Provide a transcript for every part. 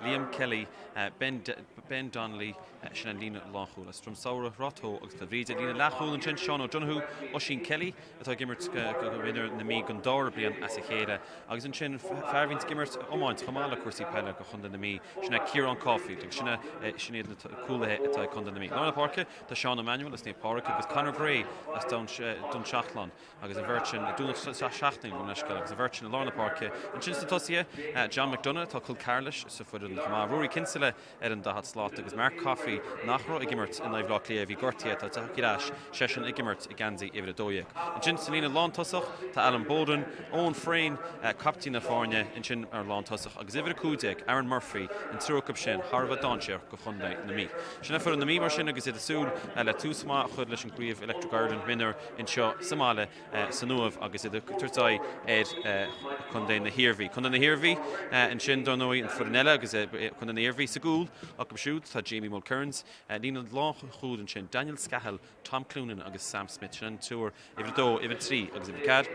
Liam Kelly, Ben Ben Donnelly, sin an líne lánchúil. As Droim Samhraidh, Ráth Tó agus Cill Bhríde. Líne leathchúil ansin, Seán O'Donoghue, Oisín Kelly atá ag imirt go mionúir na Mí don dara bliain as a chéile. Agus ansin fear a bhíonns ag imirt iomáint chomh maith le cúrsaí peile go Chontae na Mí, sin é Ciarán Caulfield agus sin é sin iad na cúlaithe atá ag Contae na Mí. Lár na páirce, tá Seán O'Manuel as Naomh Pádraig agus Conor Gray as Dún Seachlainn. Agus an bheirt sin, Dún Seachnainn, gabh mo leithscéal, agus an bheirt sin i lár na páirce. Ansin sna tosaithe, John McDonagh, tá col ceathar leis sa foireann chomh maith, Ruairí Kinsella ar an daichead slat agus Mark Coffey, nach raibh ag imirt in aghaidh Bhaile Átha Cliath, a bhí gortaithe, atá tagtha ar ais, seisean ag imirt i ngeansaí uimhir 12. Ansin sa líne lántosach, tá Alan Boden, Eoin Frayne, captaen na foirne, ansin mar lántosach agus uimhir 15, Aaron Murphy, an triúr acu sin thar a bheith dainséarach do chontae na Mí. Sin é foireann na Mí mar sin agus iad ag súil le tús maith a chur leis an gcraobh Electric Ireland Mionúr anseo sa mbaile san Uaimh agus iad ag tabhairt aghaidh ar Chontae na hIarmhí. Contae na hIarmhí ansin, dar ndóigh, an foireann eile agus Contae na hIarmhí sa gcúl acu siúd tá Jamie Mulkerrins, líne lánchúil ansin, Daniel Scahill, Tom Cloonan agus Sam Smith. Sin an triúr, uimhir 2, uimhir 3 agus uimhir 4.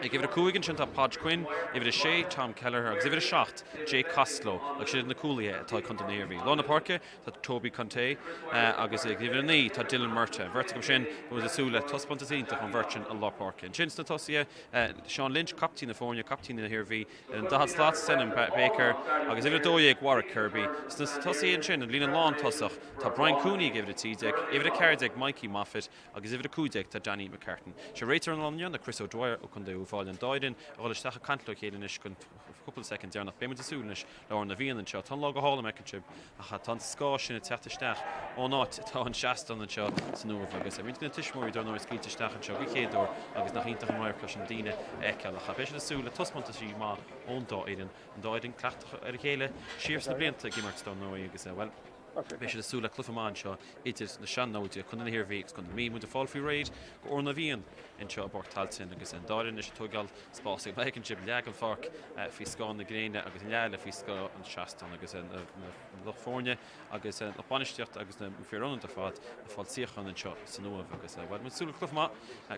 Ag uimhir 5 ansin tá Podge Quinn, uimhir 6 Tom Kelleher agus uimhir 7 Jake Costello agus sin iad na cúlaithe atá ag Contae na hIarmhí. Lár na páirce Tá Toby Conteh agus ag uimhir 9 tá Dylan Murtagh. An bheirt acu sin, tá muid ag súil le taispeántas iontach ón bheirt sin i lár páirce. Ansin sna tosaithe, Seán Lynch, captaen na foirne, captaen na hIarmhí, ar an daichead slat, Senan Baker agus uimhir 12, Warwick Kirby. Sna tosaithe ansin, an líne lántosach, tá Brian Cooney ag uimhir 13, uimhir 14, Mikey Moffitt agus uimhir 15 tá Danny McCartan. Sé réiteoir an lae inniu ná Chris O'Dwyer ó Chontae Uíbh Fhailí. An dá fhoireann a dhul isteach ag caint leo chéile anois don chúpla soicind deireanach. Beidh muid ag súil anois le Amhrán na bhFiann anseo. Tá an lá go hálainn, feiceann sibh, ach tá an scáth sin ag teacht isteach ón áit atá an seastán anseo san Uaimh agus roinnt de na tuismitheoirí dar ndóigh scaoilte isteach anseo den chéad uair agus nach iontach an radharc leis na daoine a fheiceáil ach beidh siad ag súil le taispeántaisí maith ón dá fhoireann, an dá fhoireann cleachtach ar a chéile siar sna blianta ag imirt dar ndóigh agus, bhuel, beidh siad ag súil le cluiche maith anseo idir na sean-naimhde, Contae na hIarmhí agus Contae na Mí. Muid ag fáil faoi réir go Amhrán na bhFiann anseo i bPáirc Tailteann agus an dá fhoireann anois ag tóigeáil spás ag feiceann sibh leath den pháirc faoi scáth na gréine agus an leath eile faoi scáth an tseastáin agus na lucht foirne agus lucht bainistíochta agus na fir ionaid ar fad ag fáil suíochán anseo san Uaimh agus bhuel muid ag súil le cluiche maith.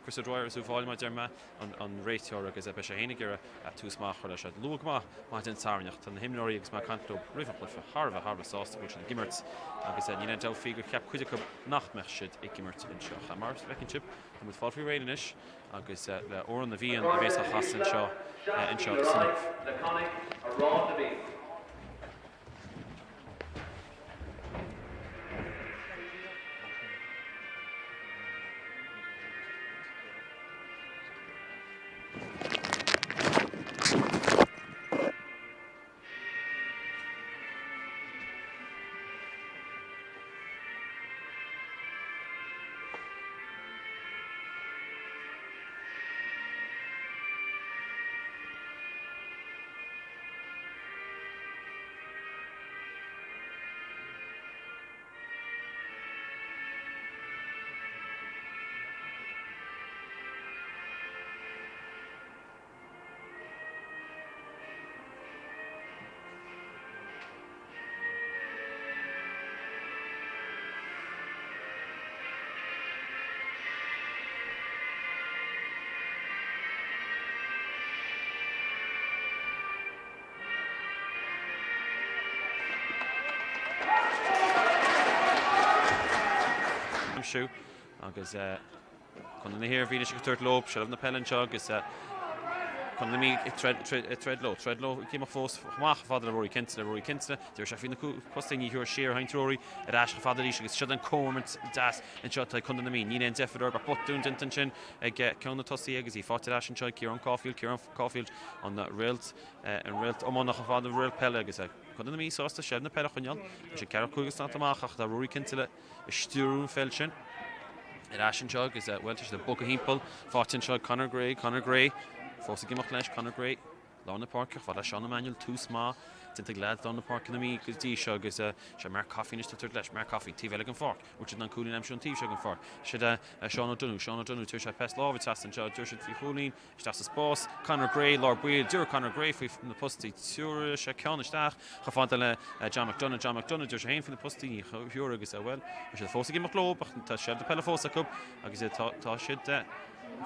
Chris O'Dwyer as Uíbh Fhailí mar a deir mé an réiteoir agus beidh sé féin ag iarraidh tús maith a chur leis. Luath go maith maidin Sathairn ach tá na himreoirí agus mé ag caint leo roimh an chluiche thar a bheith thar a bheith sásta go bhfuil siad ag imirt agus níl aon dabht faoi gur cheap cuid acu nach mbeadh siad ag imirt anseo. Mar a fheiceann sibh tá muid ag fáil faoi réir anois agus le Amhrán na bhFiann a bhéas á chasadh anseo anseo san Uaimh. Aimsiú agus Contae na hIarmhí anois ag tabhairt leo, seilbh na peile anseo agus Contae na Mí ag troid leo, troid leo ag imeacht fós amach chomh fada le Rory Kinsella, Rory Kinsella, d'éirigh sé faoi na postaí, ní thiúrfaidh siar a roinnt Rory ar ais chomh fada arís agus siod an comhimirt deas anseo atá ag Contae na Mí. Níl aon deifir orthu ach botún déanta ansin ag ceann na tosaithe agus í faighte ar ais anseo ag Ciarán Caulfield, Ciarán Caulfield an réalt, an réalt iomána chomh fada, an réalt peile agus Contae na Mí sásta seilbh na peile a choinneáil. Tá sé ceathracha cúig slat amach ach tá Rory Kinsella ag stiúrú an pheil sin ar ais anseo agus, bhuel, tá siad ag bogadh thimpeall. Faighte anseo ag Conor Gray, Conor Gray fós ag imeacht leis, Conor Gray, lár na páirce, chomh fada le Seán O'Manuel, tús maith déanta ag leaids lár na páirce na Mí go dtí seo agus sé Mark Coffey anois atá ag tabhairt leis, Mark Coffey, taobh eile den pháirc, bhfuil siad in ann cúilín a aimsiú an taobh seo den pháirc. Siod é Seán O'Donoghue, Seán O'Donoghue, tabharfaidh sé pas láimhe trasna anseo, dúirt siad faoi chúilín, Isteach sa spás, Conor Gray, lár baill, dúirt Conor Gray faoi na postaí, tabharfaidh sé ceann isteach chomh fada le John McDonagh, John McDonagh, dúirt sé féin faoi na postaí, ní thiúrfaidh agus, bhuel, tá siad fós ag imeacht leo ach tá seilbh na peile fós acu agus tá, tá siad.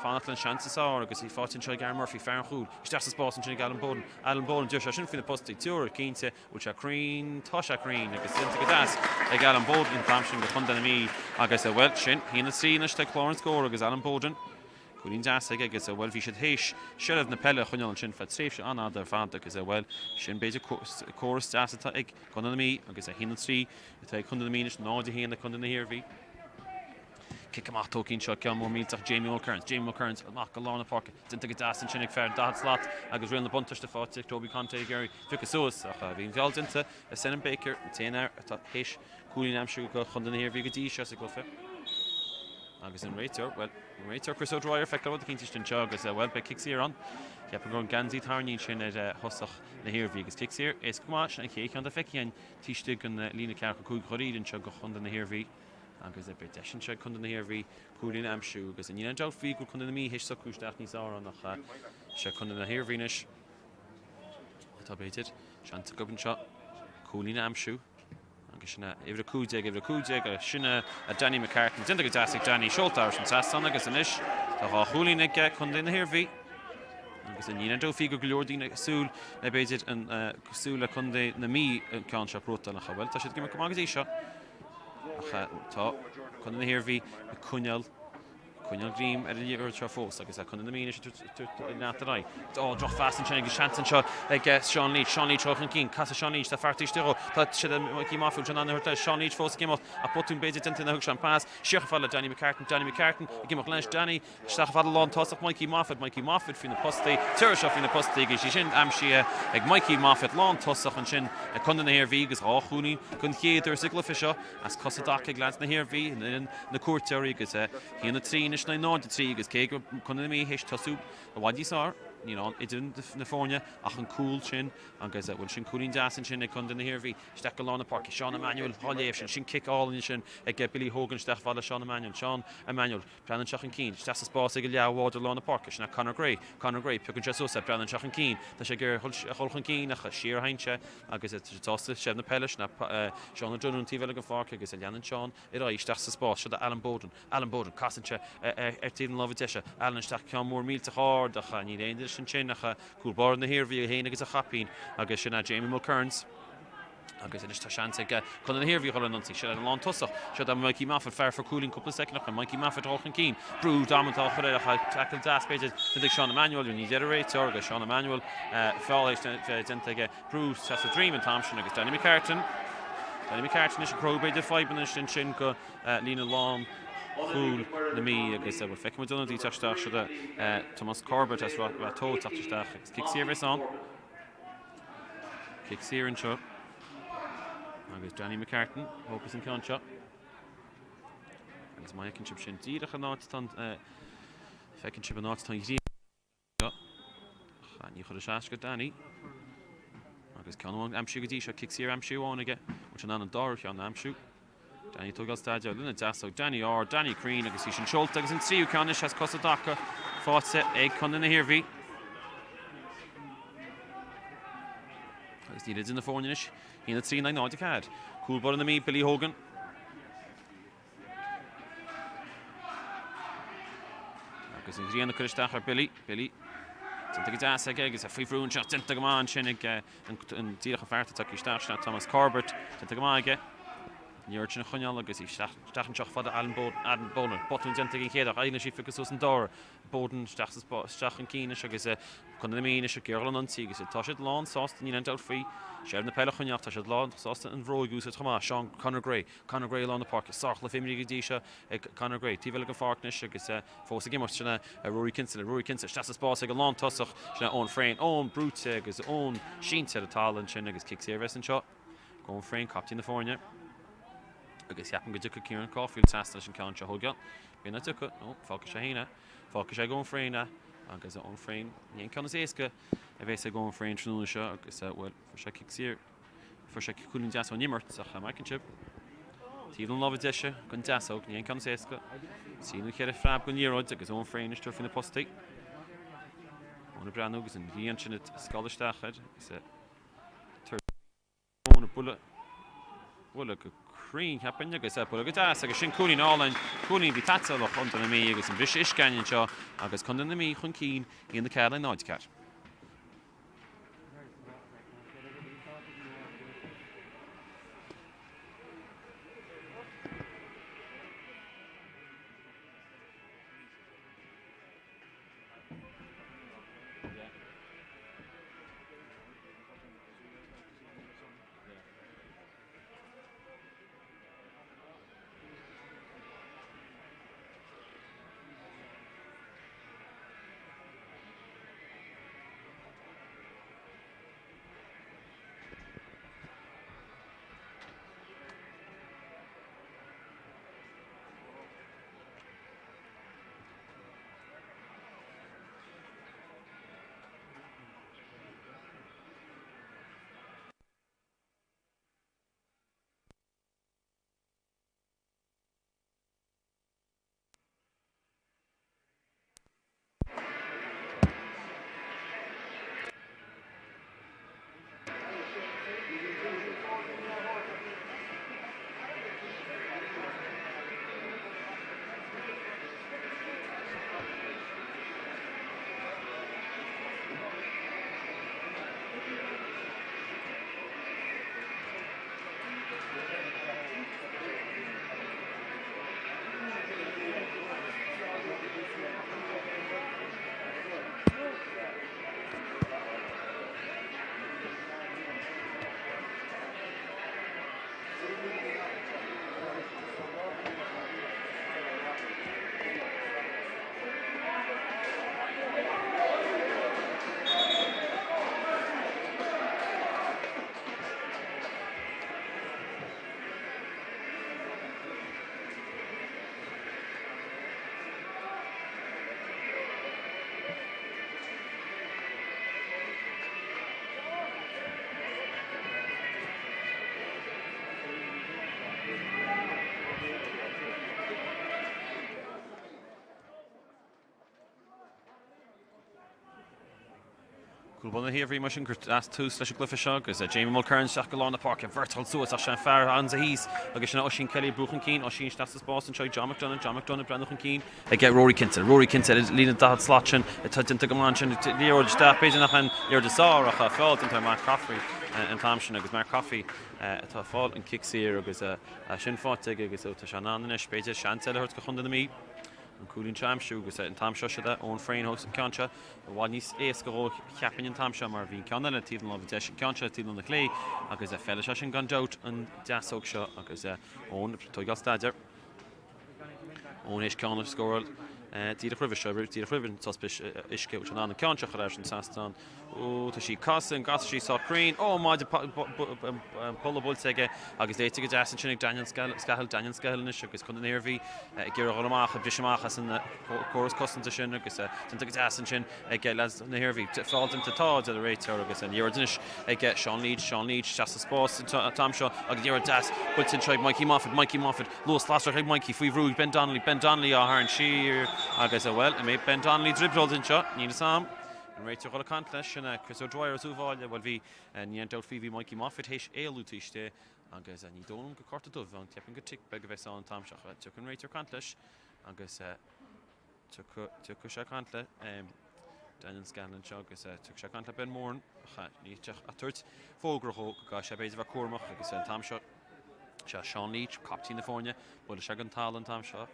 Fanacht leis an seans is fearr agus í faighte anseo ag Aaron Murphy, fear an chúil, isteach sa spás ansin ag Alan Boden. Alan Boden, deir sé sin faoi na postaí, tabharfaidh, cinnte, bhfuil sé cruinn, tá sé cruinn agus déanta go deas ag Alan Boden an t-am sin do chontae na Mí agus, bhuel, sin 1-3 anois ag clár an scóir agus Alan Boden, cúilín deas aige agus, bhuel, bhí siad théis seilbh na peile a choinneáil ansin feadh tréimhse an-fhada ar fad agus, bhuel, sin b'fhéidir córas deas atá ag contae na Mí agus 1-3 atá ag contae na Mí anois, 0-1 ag contae na hIarmhí. Cic amach tógtha anseo, ceann mór millteach Jamie Mulkerrins. Jamie Mulkerrins amach go lár na páirce. Déanta go deas ansin ag fear 40 slat agus riail na buntáiste faighte ag Toby Conte ag iarraidh piocadh suas ach bhí an feall déanta ag Senan Baker, an t-aon fhear atá théis cúilín a aimsiú do chontae na hIarmhí go dtí seo sa gcluiche. Agus an réiteoir, bhuel, an réiteoir Chris O'Dwyer feiceáil rud eicínt istigh anseo agus bhuel, beidh cic saor ann. Ceapaim go raibh an geansaí tarraingthe ansin ar thosach na hIarmhí agus cic saor éasca go maith, sin an chéad cheann atá feicthe againn taobh istigh den líne ceathracha 5 dháiríre anseo do chontae na hIarmhí. Agus beidh deis anseo ag Contae na hIarmhí cúilín a aimsiú agus níl aon dabht faoi go bhfuil Contae na Mí théis socrú isteach níos fearr ann ach is é Contae na hIarmhí anois atá b'fhéidir seans acu anseo cúilín a aimsiú agus sin é uimhir 15, uimhir 15 agus sin é Danny McCartan déanta go deas ag Danny seolta thar an trasnán agus anois tá dhá chúilín ag Contae na hIarmhí. Agus níl aon dabht faoi go go leor daoine ag súil le b'fhéidir an cosúil le Contae na Mí an ceann seo gnóthachtáil ach bhuel tá siad ag imirt go maith go dtí seo. Ach tá Contae na hIarmhí ag coinneáil coinneáil greim ar an liathróid seo fós agus Contae na Mí anois ag leanacht ar aghaidh. Ó, drochphas ansin agus seans anseo ag Seán Leach. Seán Leach chun cinn. Casadh Seán Leach, tá fear taobh istigh dhó. Tá siad Mikey Moffitt an an leis. Seán Leach fós ag imeacht ach botún b'fhéidir déanta nuair a thug sé an pas. Siar chomh fada le Danny McCartan. Danny McCartan ag imeacht leis. Danny Isteach fada lán tosach Mikey Moffitt, Mikey Moffitt faoi na postaí, tabharfaidh seo faoi na postaí agus í sin aimsithe ag Mikey Moffitt lán tosach ansin ag Contae na hIarmhí agus dhá chúilín den chéad uair sa gcluiche seo as cosa i dtaca ag leaids na hIarmhí in éadan na cuairteoirí agus 1-3 anois in aghaidh 0-3 agus cé go raibh Contae na Mí théis tosú i bhfad níos fearr níl ann idir na foirne ach an cúl sin agus bhuel sin cúilín deas ansin ag Contae na hIarmhí isteach go lár na páirce Seán Emmanuel á léamh sin sin cic álainn ansin ag Billy Hogan isteach fada le Seán Emmanuel Seán Emmanuel Breathnaíonn sé chun cinn, isteach sa spás ag a leathbhád i lár na páirce, sin é Conor Gray. Conor Gray, piocann sé suas é, breathnaíonn sé chun cinn. Tá sé ag iarraidh a dhul chun cinn ach siar a théann sé agus tá sé sásta seilbh na peile, sin é Seán O'Donoghue an taobh eile den pháirc agus leanann Seán ar aghaidh isteach sa spás. Seo do Alan Boden. Alan Boden, casann sé ar taobh na láimhe deise. Alan isteach, ceann mór millteach ard ach níl aon duine ansin ach cúl báire na hIarmhí é féin agus a chaipín agus sin é Jamie Mulkerrins. Agus anois tá seans ag Contae na hIarmhí a dhul ar an ionsaí. Seo an lán tosach. Seo do Mikey Moffitt, fear a fuair cúilín cúpla soicind ó shin. Mikey Moffitt dul chun cinn. Brú damanta á chur air ach tackle deas b'fhéidir déanta ag Seán Emmanuel. Ní deir an réiteoir agus Seán Emmanuel feall déanta aige. Brú isteach sa droim an t-am sin agus Danny McCartan. Danny McCartan anois ag cruthú b'fhéidir fadhbanna anois ansin go líne lán chúil na Mí agus bhuel feicfidh muid ionadaí teacht isteach. Seo do Tomás Corbett as Rath Tó teacht isteach agus cic saor a bheas ann. Cic saor anseo. Agus Danny McCartan thógfas an ceann seo. Agus má fheiceann sibh sin díreach an áit atá an feiceann sibh an áit atá an ghrian seo. Ach ní chuirfidh sé as go Danny. Agus ceann amháin aimsithe go dtí seo, cic saor aimsithe amháin aige, bhfuil sé in ann an dara cheann a aimsiú. Danny ag tógáil staidéir lena deasóg, Danny ard, Danny cruinn agus í sin seolta agus an tríú ceann anois as cosa i dtaca faighte ag Contae na hIarmhí. Agus níl idir na foirne anois, 1 3 in aghaidh 0 4. Cúl báire na Mí, Billy Hogan. Agus an ghrian ag cur isteach ar Billy. Billy déanta go deas aige agus é faoi bhrú anseo déanta go maith ansin ag an díreach an fear atá tagtha isteach sin Thomas Corbett déanta go maith aige. An liathróid sin a choinneáil agus í isteach anseo fada Alan Boden, Alan Boden. Botún déanta ag an chéad ach éiríonn sí phiocadh suas an dara. Boden isteach sa isteach chun cinn anois agus Contae na Mí anois ag iarraidh an ionsaí agus tá siad lán sásta níl aon dabht faoi. Seilbh na peile a choinneáil tá siad lán sásta an bhróig a úsáid chomh maith. Seán Conor Gray, Conor Gray i lár na páirce. Sárchluiche imeartha go dtí seo ag Conor Gray. Taobh eile den pháirc anois agus fós ag imirt sin é Rory Kinsella. Rory Kinsella isteach sa spás ag an lán tosach sin é Eoin Frayne. Eoin brúite agus Eoin sínte ar an talamh ansin agus cic saor a bheas anseo. Eoin Frayne, captaen na foirne. Agus ceapaim go dtiocfaidh Kieran Caulfield trasna leis an ceann seo a thógáil. B'fhéidir nach dtiocfaidh, nó fágfaidh sé féin é. Fágfaidh sé ag Eoin Frayne é. Agus Eoin Frayne, ní an ceann is éasca a bheas ag Eoin Frayne tráthnóna seo agus bhuel, fuair sé cic saor, fuair sé cúilín deas ón imirt ach má fheiceann sibh, taobh na láimhe deise den deasóg, ní an ceann is éasca. Trí nó cheithre phreab den liathróid agus Eoin Frayne ag tabhairt faoi na postaí. Eoin ag breathnú agus an ghrian sin ag scalladh isteach air agus tar Eoin ag bualadh. Buille go cruinn, cheapfainn, agus buille go deas agus sin cúilín álainn, cúilín a bhí taite do Chontae na Mí agus an briseadh uisce againn anseo agus Contae na Mí chun cinn, 1-4 le 0-4. Cúl báire na hIarmhí mar sin gur deas tús leis an gcluiche seo agus Jamie Mulkerrin isteach go lár na páirce, beirt ag dul suas ach sé an fear ansa thíos agus sin é Oisín Kelly ag brú chun cinn, Oisín isteach sa spás anseo ag John McDonagh, John McDonagh ag breathnú chun cinn ag Rory Kinsella, Rory Kinsella líne 40 slat sin atá déanta go maith ansin, liathróid isteach, b'fhéidir nach an liathróid is fearr ach feall déanta ar Mark Coffey an t-am sin agus Mark Coffey atá ag fáil an cic saor agus sin faighte aige agus tá sé in ann anois b'fhéidir seans eile a thabhairt do Chontae na Mí. An cúilín seo a aimsiú agus an t-am seo siad Eoin Frayne a thógfas an ceann seo i bhfad níos éasca dhó cheapfainn an t-am seo mar bhí an ceann eile taobh na láimhe deis, an ceann seo taobh na láimhe clé agus feilfidh sé sin gan dabht an deasóg seo agus Eoin ag tógáil staidéir. Eoin théis ceann a scóráil díreach roimhe seo, díreach roimh an sos uisce, bhfuil sé in ann an ceann seo a chur thar an trasnán. Ó, tá sí ag casadh, an gcasfaidh sí sách cruinn? Ó, maide polla buailte aige agus léite go deas ansin ag Daniel Scahill, Daniel Scahill anois agus Contae na hIarmhí ag iarraidh a dhul amach, ag briseadh amach as an córas cosanta sin agus déanta go deas ansin ag leaids na hIarmhí. Feall déanta atá, a deir an réiteoir agus an liathróid anois ag Sean Leach, Sean Leach isteach sa spás an t-am seo agus liathróid deas buailte anseo ag Mikey Moffitt, Mikey Moffitt, luas lasrach ag Mikey faoi bhrú ag Ben Donnelly, Ben Donnelly á tharraingt siar agus, bhuel, an mbeidh Ben Donnelly driobláilte anseo? Níl fhios a'm. An réiteoir ag dul ag caint leis, sin é Chris O'Dwyer as Uíbh Fhailí, bhuel bhí, ní aon dabht faoi, bhí Mikey Moffitt théis éalú taobh istigh agus ní dóigh liom gur cárta dubh a bheidh ann, ceapaim gur tic beag a bheas ann an t-am seo. Tiocfaidh an réiteoir ag caint leis agus tiocfaidh sé ag caint le Daniel Scanlon anseo agus tiocfaidh sé ag caint le Ben Moran ach ní ag tabhairt fógra dhó go gcaithfidh sé b'fhéidir bheith cúramach agus an t-am seo sé Sean Leach, captaen na foirne, buailfidh sé den talamh an t-am seo.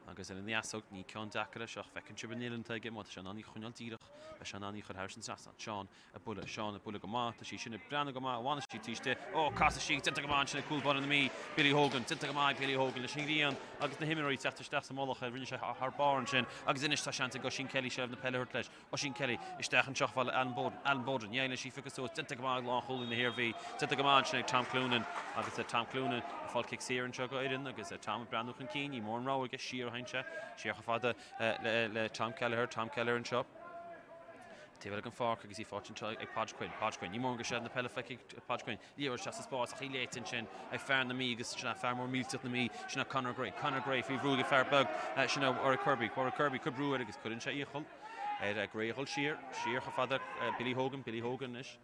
Agus ar an dheasóg, ní ceann deacair é seo ach feiceann sibh an uillinn atá aige, má tá sé in ann í a choinneáil díreach, beidh sé in ann í a chur thairis an trasnán. Seán ag bualadh, Seán ag bualadh go maith, tá sí sin ag breathnú go maith, bhfanfaidh sí taobh istigh, ó, casfaidh sí, déanta go maith ansin ag cúl báire na Mí, Billy Hogan, déanta go maith ag Billy Hogan leis an ghrian agus na himreoirí ag teacht isteach sa mullach air, rinne sé thar barr ansin agus anois tá seans ag Oisín Kelly seilbh na peile a thabhairt leis. Oisín Kelly isteach anseo chomh fada le Alan Bowden, Alan Bowden, ní éiríonn leis í a phiocadh suas, déanta go maith ag lánchúlaí na hIarmhí, déanta go maith ansin ag Tom Cloonan agus Tom Cloonan ag fáil cic saor anseo go fhoireann agus Tom ag breathnú chun cinn, ní mór an rogha aige, siar a théann sé, siar chomh fada le Tom Kelleher, Tom Kelleher anseo. Taobh eile den pháirc agus í faighte anseo ag Podge Quinn, Podge Quinn, ní mór go seilbh na peile feicthe ag Podge Quinn, Liathróid isteach sa spás ach í léite ansin ag fear na Mí agus sin é fear mór millteach na Mí, sin é Conor Gray. Conor Gray faoi bhrú ag fear beag, sin é Warwick Kirby. Warwick Kirby ag cur brú air agus cuireann sé iachall ar Gray a dhul siar, siar chomh fada Billy Hogan, Billy Hogan anois.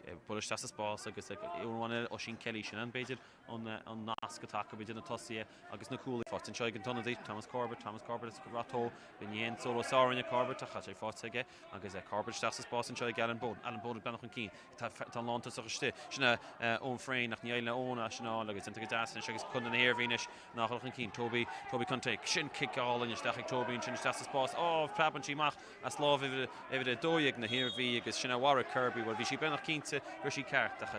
Ag bualadh isteach sa spás agus uair amháin eile Oisín Kelly, sin an, b'fhéidir, an nasc atá acu idir na tosaithe agus na cúlaithe. Faighte anseo ag an t-ionadaí, Thomas Corbett, Thomas Corbett as Ráth Tó. Ní haon solo sár-rinne Corbett ach tá sé faighte aige agus Corbett isteach sa spás anseo ag Alan Boden. Alan Boden ag breathnú chun cinn. Tá an lántosach istigh. Sin é Eoin Frayne ach ní éiríonn le Eoin é sin a fháil agus déanta go deas anois agus Contae na hIarmhí anois ag dul chun cinn. Toby, Toby Conte. Sin cic álainn isteach ag Toby ansin isteach sa spás. Ó, preabann sí amach as lámh uimhir 12 na hIarmhí agus sin é Mhara Kirby. Bhuel, bhí sí beagnach cinnte go raibh sí ceart ach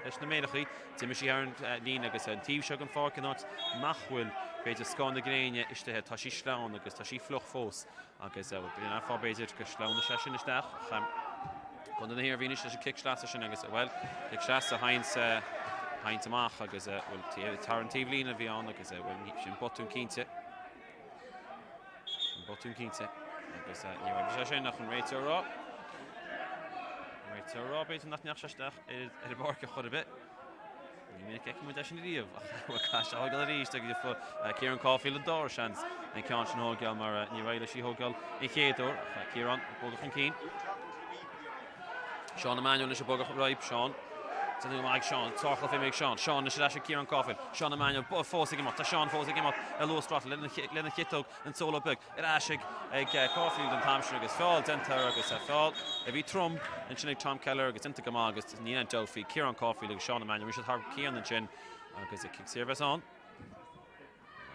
leis na méarachaí, d'imigh sí thar an líne agus an taobh seo den pháirc in áit nach bhfuil, b'fhéidir, scáth na gréine istigh, tá sí sleamhain agus tá sí fliuch fós agus, bhuel, b'in an fáth, b'fhéidir, gur shleamhnaigh sé sin isteach ach Contae na hIarmhí anois leis an cic sleasa sin agus, bhuel, cic sleasa a théanns amach agus, bhuel, thar an taobhlíne a bhí ann agus, bhuel, sin botún cinnte. Sin botún cinnte. Agus ní raibh sé sin ach an réiteoir a rá. An réiteoir a rá b'fhéidir nach ndeachaigh sé isteach ar an bpáirc ar chor ar bith. Ní minic a fheiceann muid é sin riamh ach caithfidh sé a thógáil arís agus Ciarán Caulfield an dara seans an ceann sin a thógáil mar níor éirigh leis í a thógáil an chéad uair. Ciarán ag bogadh chun cinn. Seán Emmanuel anois ag bogadh roimh Seán. Déanamh go maith ag Seán. Sárchluiche imeartha ag Seán. Seán anois ar ais ag Ciarán Caulfield. Seán Emmanuel fós ag imeacht. Tá Seán fós ag imeacht ar luas throttle lena chiotóg an solo beag ar ais ag Caulfield an t-am sin agus feall déanta air agus feall a bhí trom ansin ag Tom Kelleher agus déanta go maith agus níl aon dabht faoi Ciarán Caulfield agus Seán Emmanuel. Bhí siad thar cionn ansin agus cic saor a bheas ann.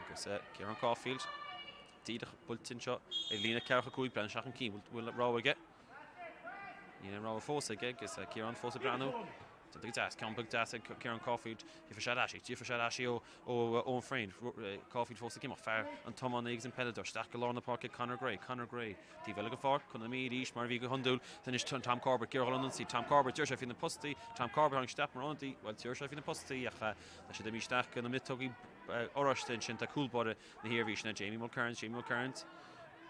Agus Ciarán Caulfield díreach buailte anseo ag líne 45 breathnaíonn sé chun cinn. Bhfuil rogha aige? Níl aon rogha fós aige agus Ciarán fós ag breathnú. Déanta go deas, ceann beag deas ag Ciarán Caulfield. Gheobhaidh sé ar ais í, gheobhaidh sé ar ais í ó Eoin Frayne. Caulfield fós ag imeacht. Fear an tiománaí agus an peileadóir. Isteach go lár na páirce ag Conor Gray. Conor Gray. Taobh eile den pháirc, Contae na Mí arís mar a bhí go hiondúil. Anois Tom Corbett ag iarraidh dul in ionsaí. Tom Corbett, d'iarr sé faoi na postaí. Tom Corbett tháinig isteach mar ionadaí. Bhuel, d'iarr sé faoi na postaí ach tá siad imithe isteach go na miotógaí oráiste ansin. Tá cúl báire na hIarmhí sin é Jamie Mulkerrins. Jamie Mulkerrins.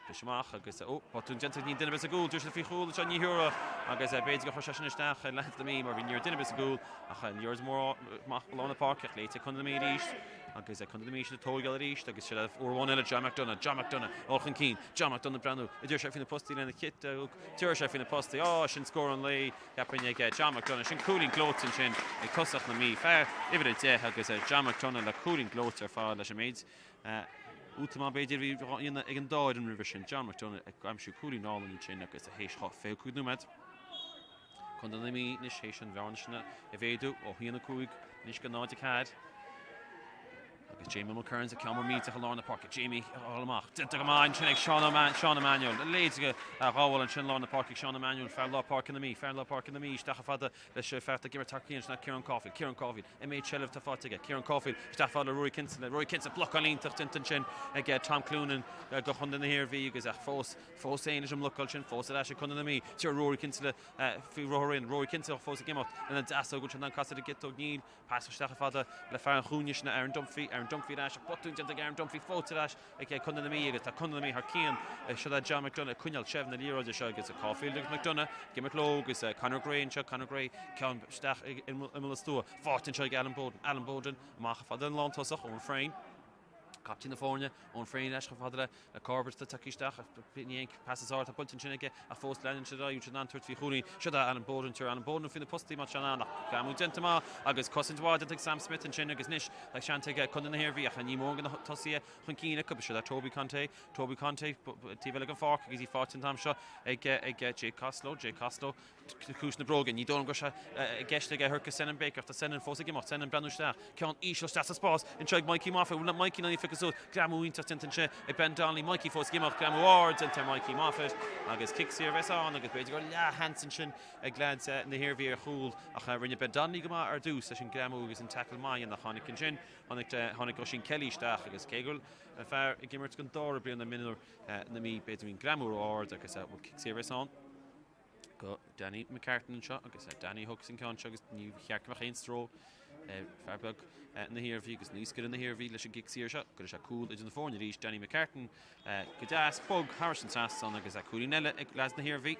Briseadh amach agus, ó, botún déanta, níl duine ar bith sa gcúl, dúirt siad faoi chúl anseo, ní thiúrfadh agus b'fhéidir gur chuir sé sin isteach ar leaids na Mí mar bhí ní raibh duine ar bith sa gcúl ach an liathróid mór amach i lár na páirce ach léite ag Contae na Mí arís agus Contae na Mí siad ag tóigeáil arís agus siad uair amháin eile John McDonagh, John McDonagh, dul chun cinn, John McDonagh breathnú, an dtabharfaidh sé faoi na postaí lena chiotóg, tabharfaidh sé faoi na postaí, á, sin scór an lae, cheapfainn ag John McDonagh, sin cúilín gleoite ansin ag tosach na Mí, fear uimhir 10 agus John McDonagh le cúilín gleoite ar fad leis an méid Útamáil b'fhéidir a bhí á dhéanamh ag an dá fhoireann roimhe sin, John McDonagh ag aimsiú cúilín álainn ansin agus théis 25 nóiméad. Contae na Mí anois théis an bhearna sin a mhéadú ó 1-5 anois go 0-4. Agus Jamie Mulkerrins ag ceann mór millteach i lár na páirce. Jamie ag dul amach. Déanta go maith ansin ag Seán, Seán Emmanuel. A leithéid a ghabháil ansin i lár na páirce ag Seán Emmanuel, fear lár páirce na Mí, fear lár páirce na Mí isteach chomh fada leis fear atá ag imirt thar cionn, sin é Ciarán Caulfield. Ciarán Caulfield. An méid seilbh atá faighte aige. Ciarán Caulfield isteach fad le Ruairí Kinsella. Ruairí Kinsella, blocáil iontach déanta ansin ag Tom Cloonan do Chontae na hIarmhí agus ach fós, fós féin leis an mblocáil sin, fós ar ais ag Contae na Mí. Tabharfaidh Ruairí Kinsella faoi rothar in. Ruairí Kinsella fós ag imeacht lena deasóg ansin an casadh ar an gciotóg. Níl. Pas isteach fada le fear an chúinne sin Aaron Dunphy. Aaron Dunphy ar ais ach botún déanta ag Aaron Dunphy fós ar ais ag Contae na Mí agus tá Contae na Mí thar cionn. Seo é John McDonagh ag coinneáil seilbh na liathróide seo agus Caulfield agus McDonagh ag imirt leo agus Conor Gray anseo, Conor Gray ceann isteach ag imeall an stua. Faighte anseo ag Alan Boden, Alan Boden amach fada an lántosach, Eoin Frayne, captaen na foirne, Eoin Frayne ar ais chomh fada le Corbett atá tagtha isteach. Ní aon pas is ard atá buailte ansin aige ach fós leanann siad ar aghaidh, siad in ann tabhairt faoi chúilín. Seo é Alan Boden, tabharfaidh Alan Boden faoi na postaí má tá sé in ann ach greamú déanta maith agus cosaint mhaith déanta ag Sam Smith ansin agus anois tá seans ag Contae na hIarmhí ach ní mór do na tosaithe chun cinn acu. Seo é Toby Conte, Toby Conte taobh eile den pháirc agus í faighte an t-am seo ag Jake Costello, Jake Costello cluais na bróige. Ní dóigh liom go raibh sé i gceist aige a thabhairt go Senan Baker ach tá Senan fós ag imeacht. Senan breathnú isteach. Ceann íseal isteach sa spás anseo ag Mikey Moffitt. Bhfuil Mikey in ann í a phiocadh suas? Greamú iontach déanta anseo ag Ben Donnelly. Mikey fós ag imeacht. Greamú ard déanta ar Mikey Moffitt agus cic saor a bheas ann agus b'fhéidir gur leathsheans ansin ag leaids na hIarmhí ar chúl ach rinne Ben Donnelly go maith ar dtús leis an greamú agus an tackle maith a dhéanamh. Tháinig ansin, tháinig Oisín Kelly isteach agus cé go bhfuil fear ag imirt don dara bliain i mionúir na Mí, b'fhéidir bhí an greamú ró-ard agus bhfuil cic saor a bheas ann. go Danny McCartan anseo agus Danny thógfas an ceann seo agus ní cheart go mbeadh aon stró ar fear beag na hIarmhí agus naoscaire na hIarmhí leis an gcic saor seo. Cuirfidh sé cúl idir na foirne arís Danny McCartan go deas bog thairis an trasnán agus cúilín eile ag leaids na hIarmhí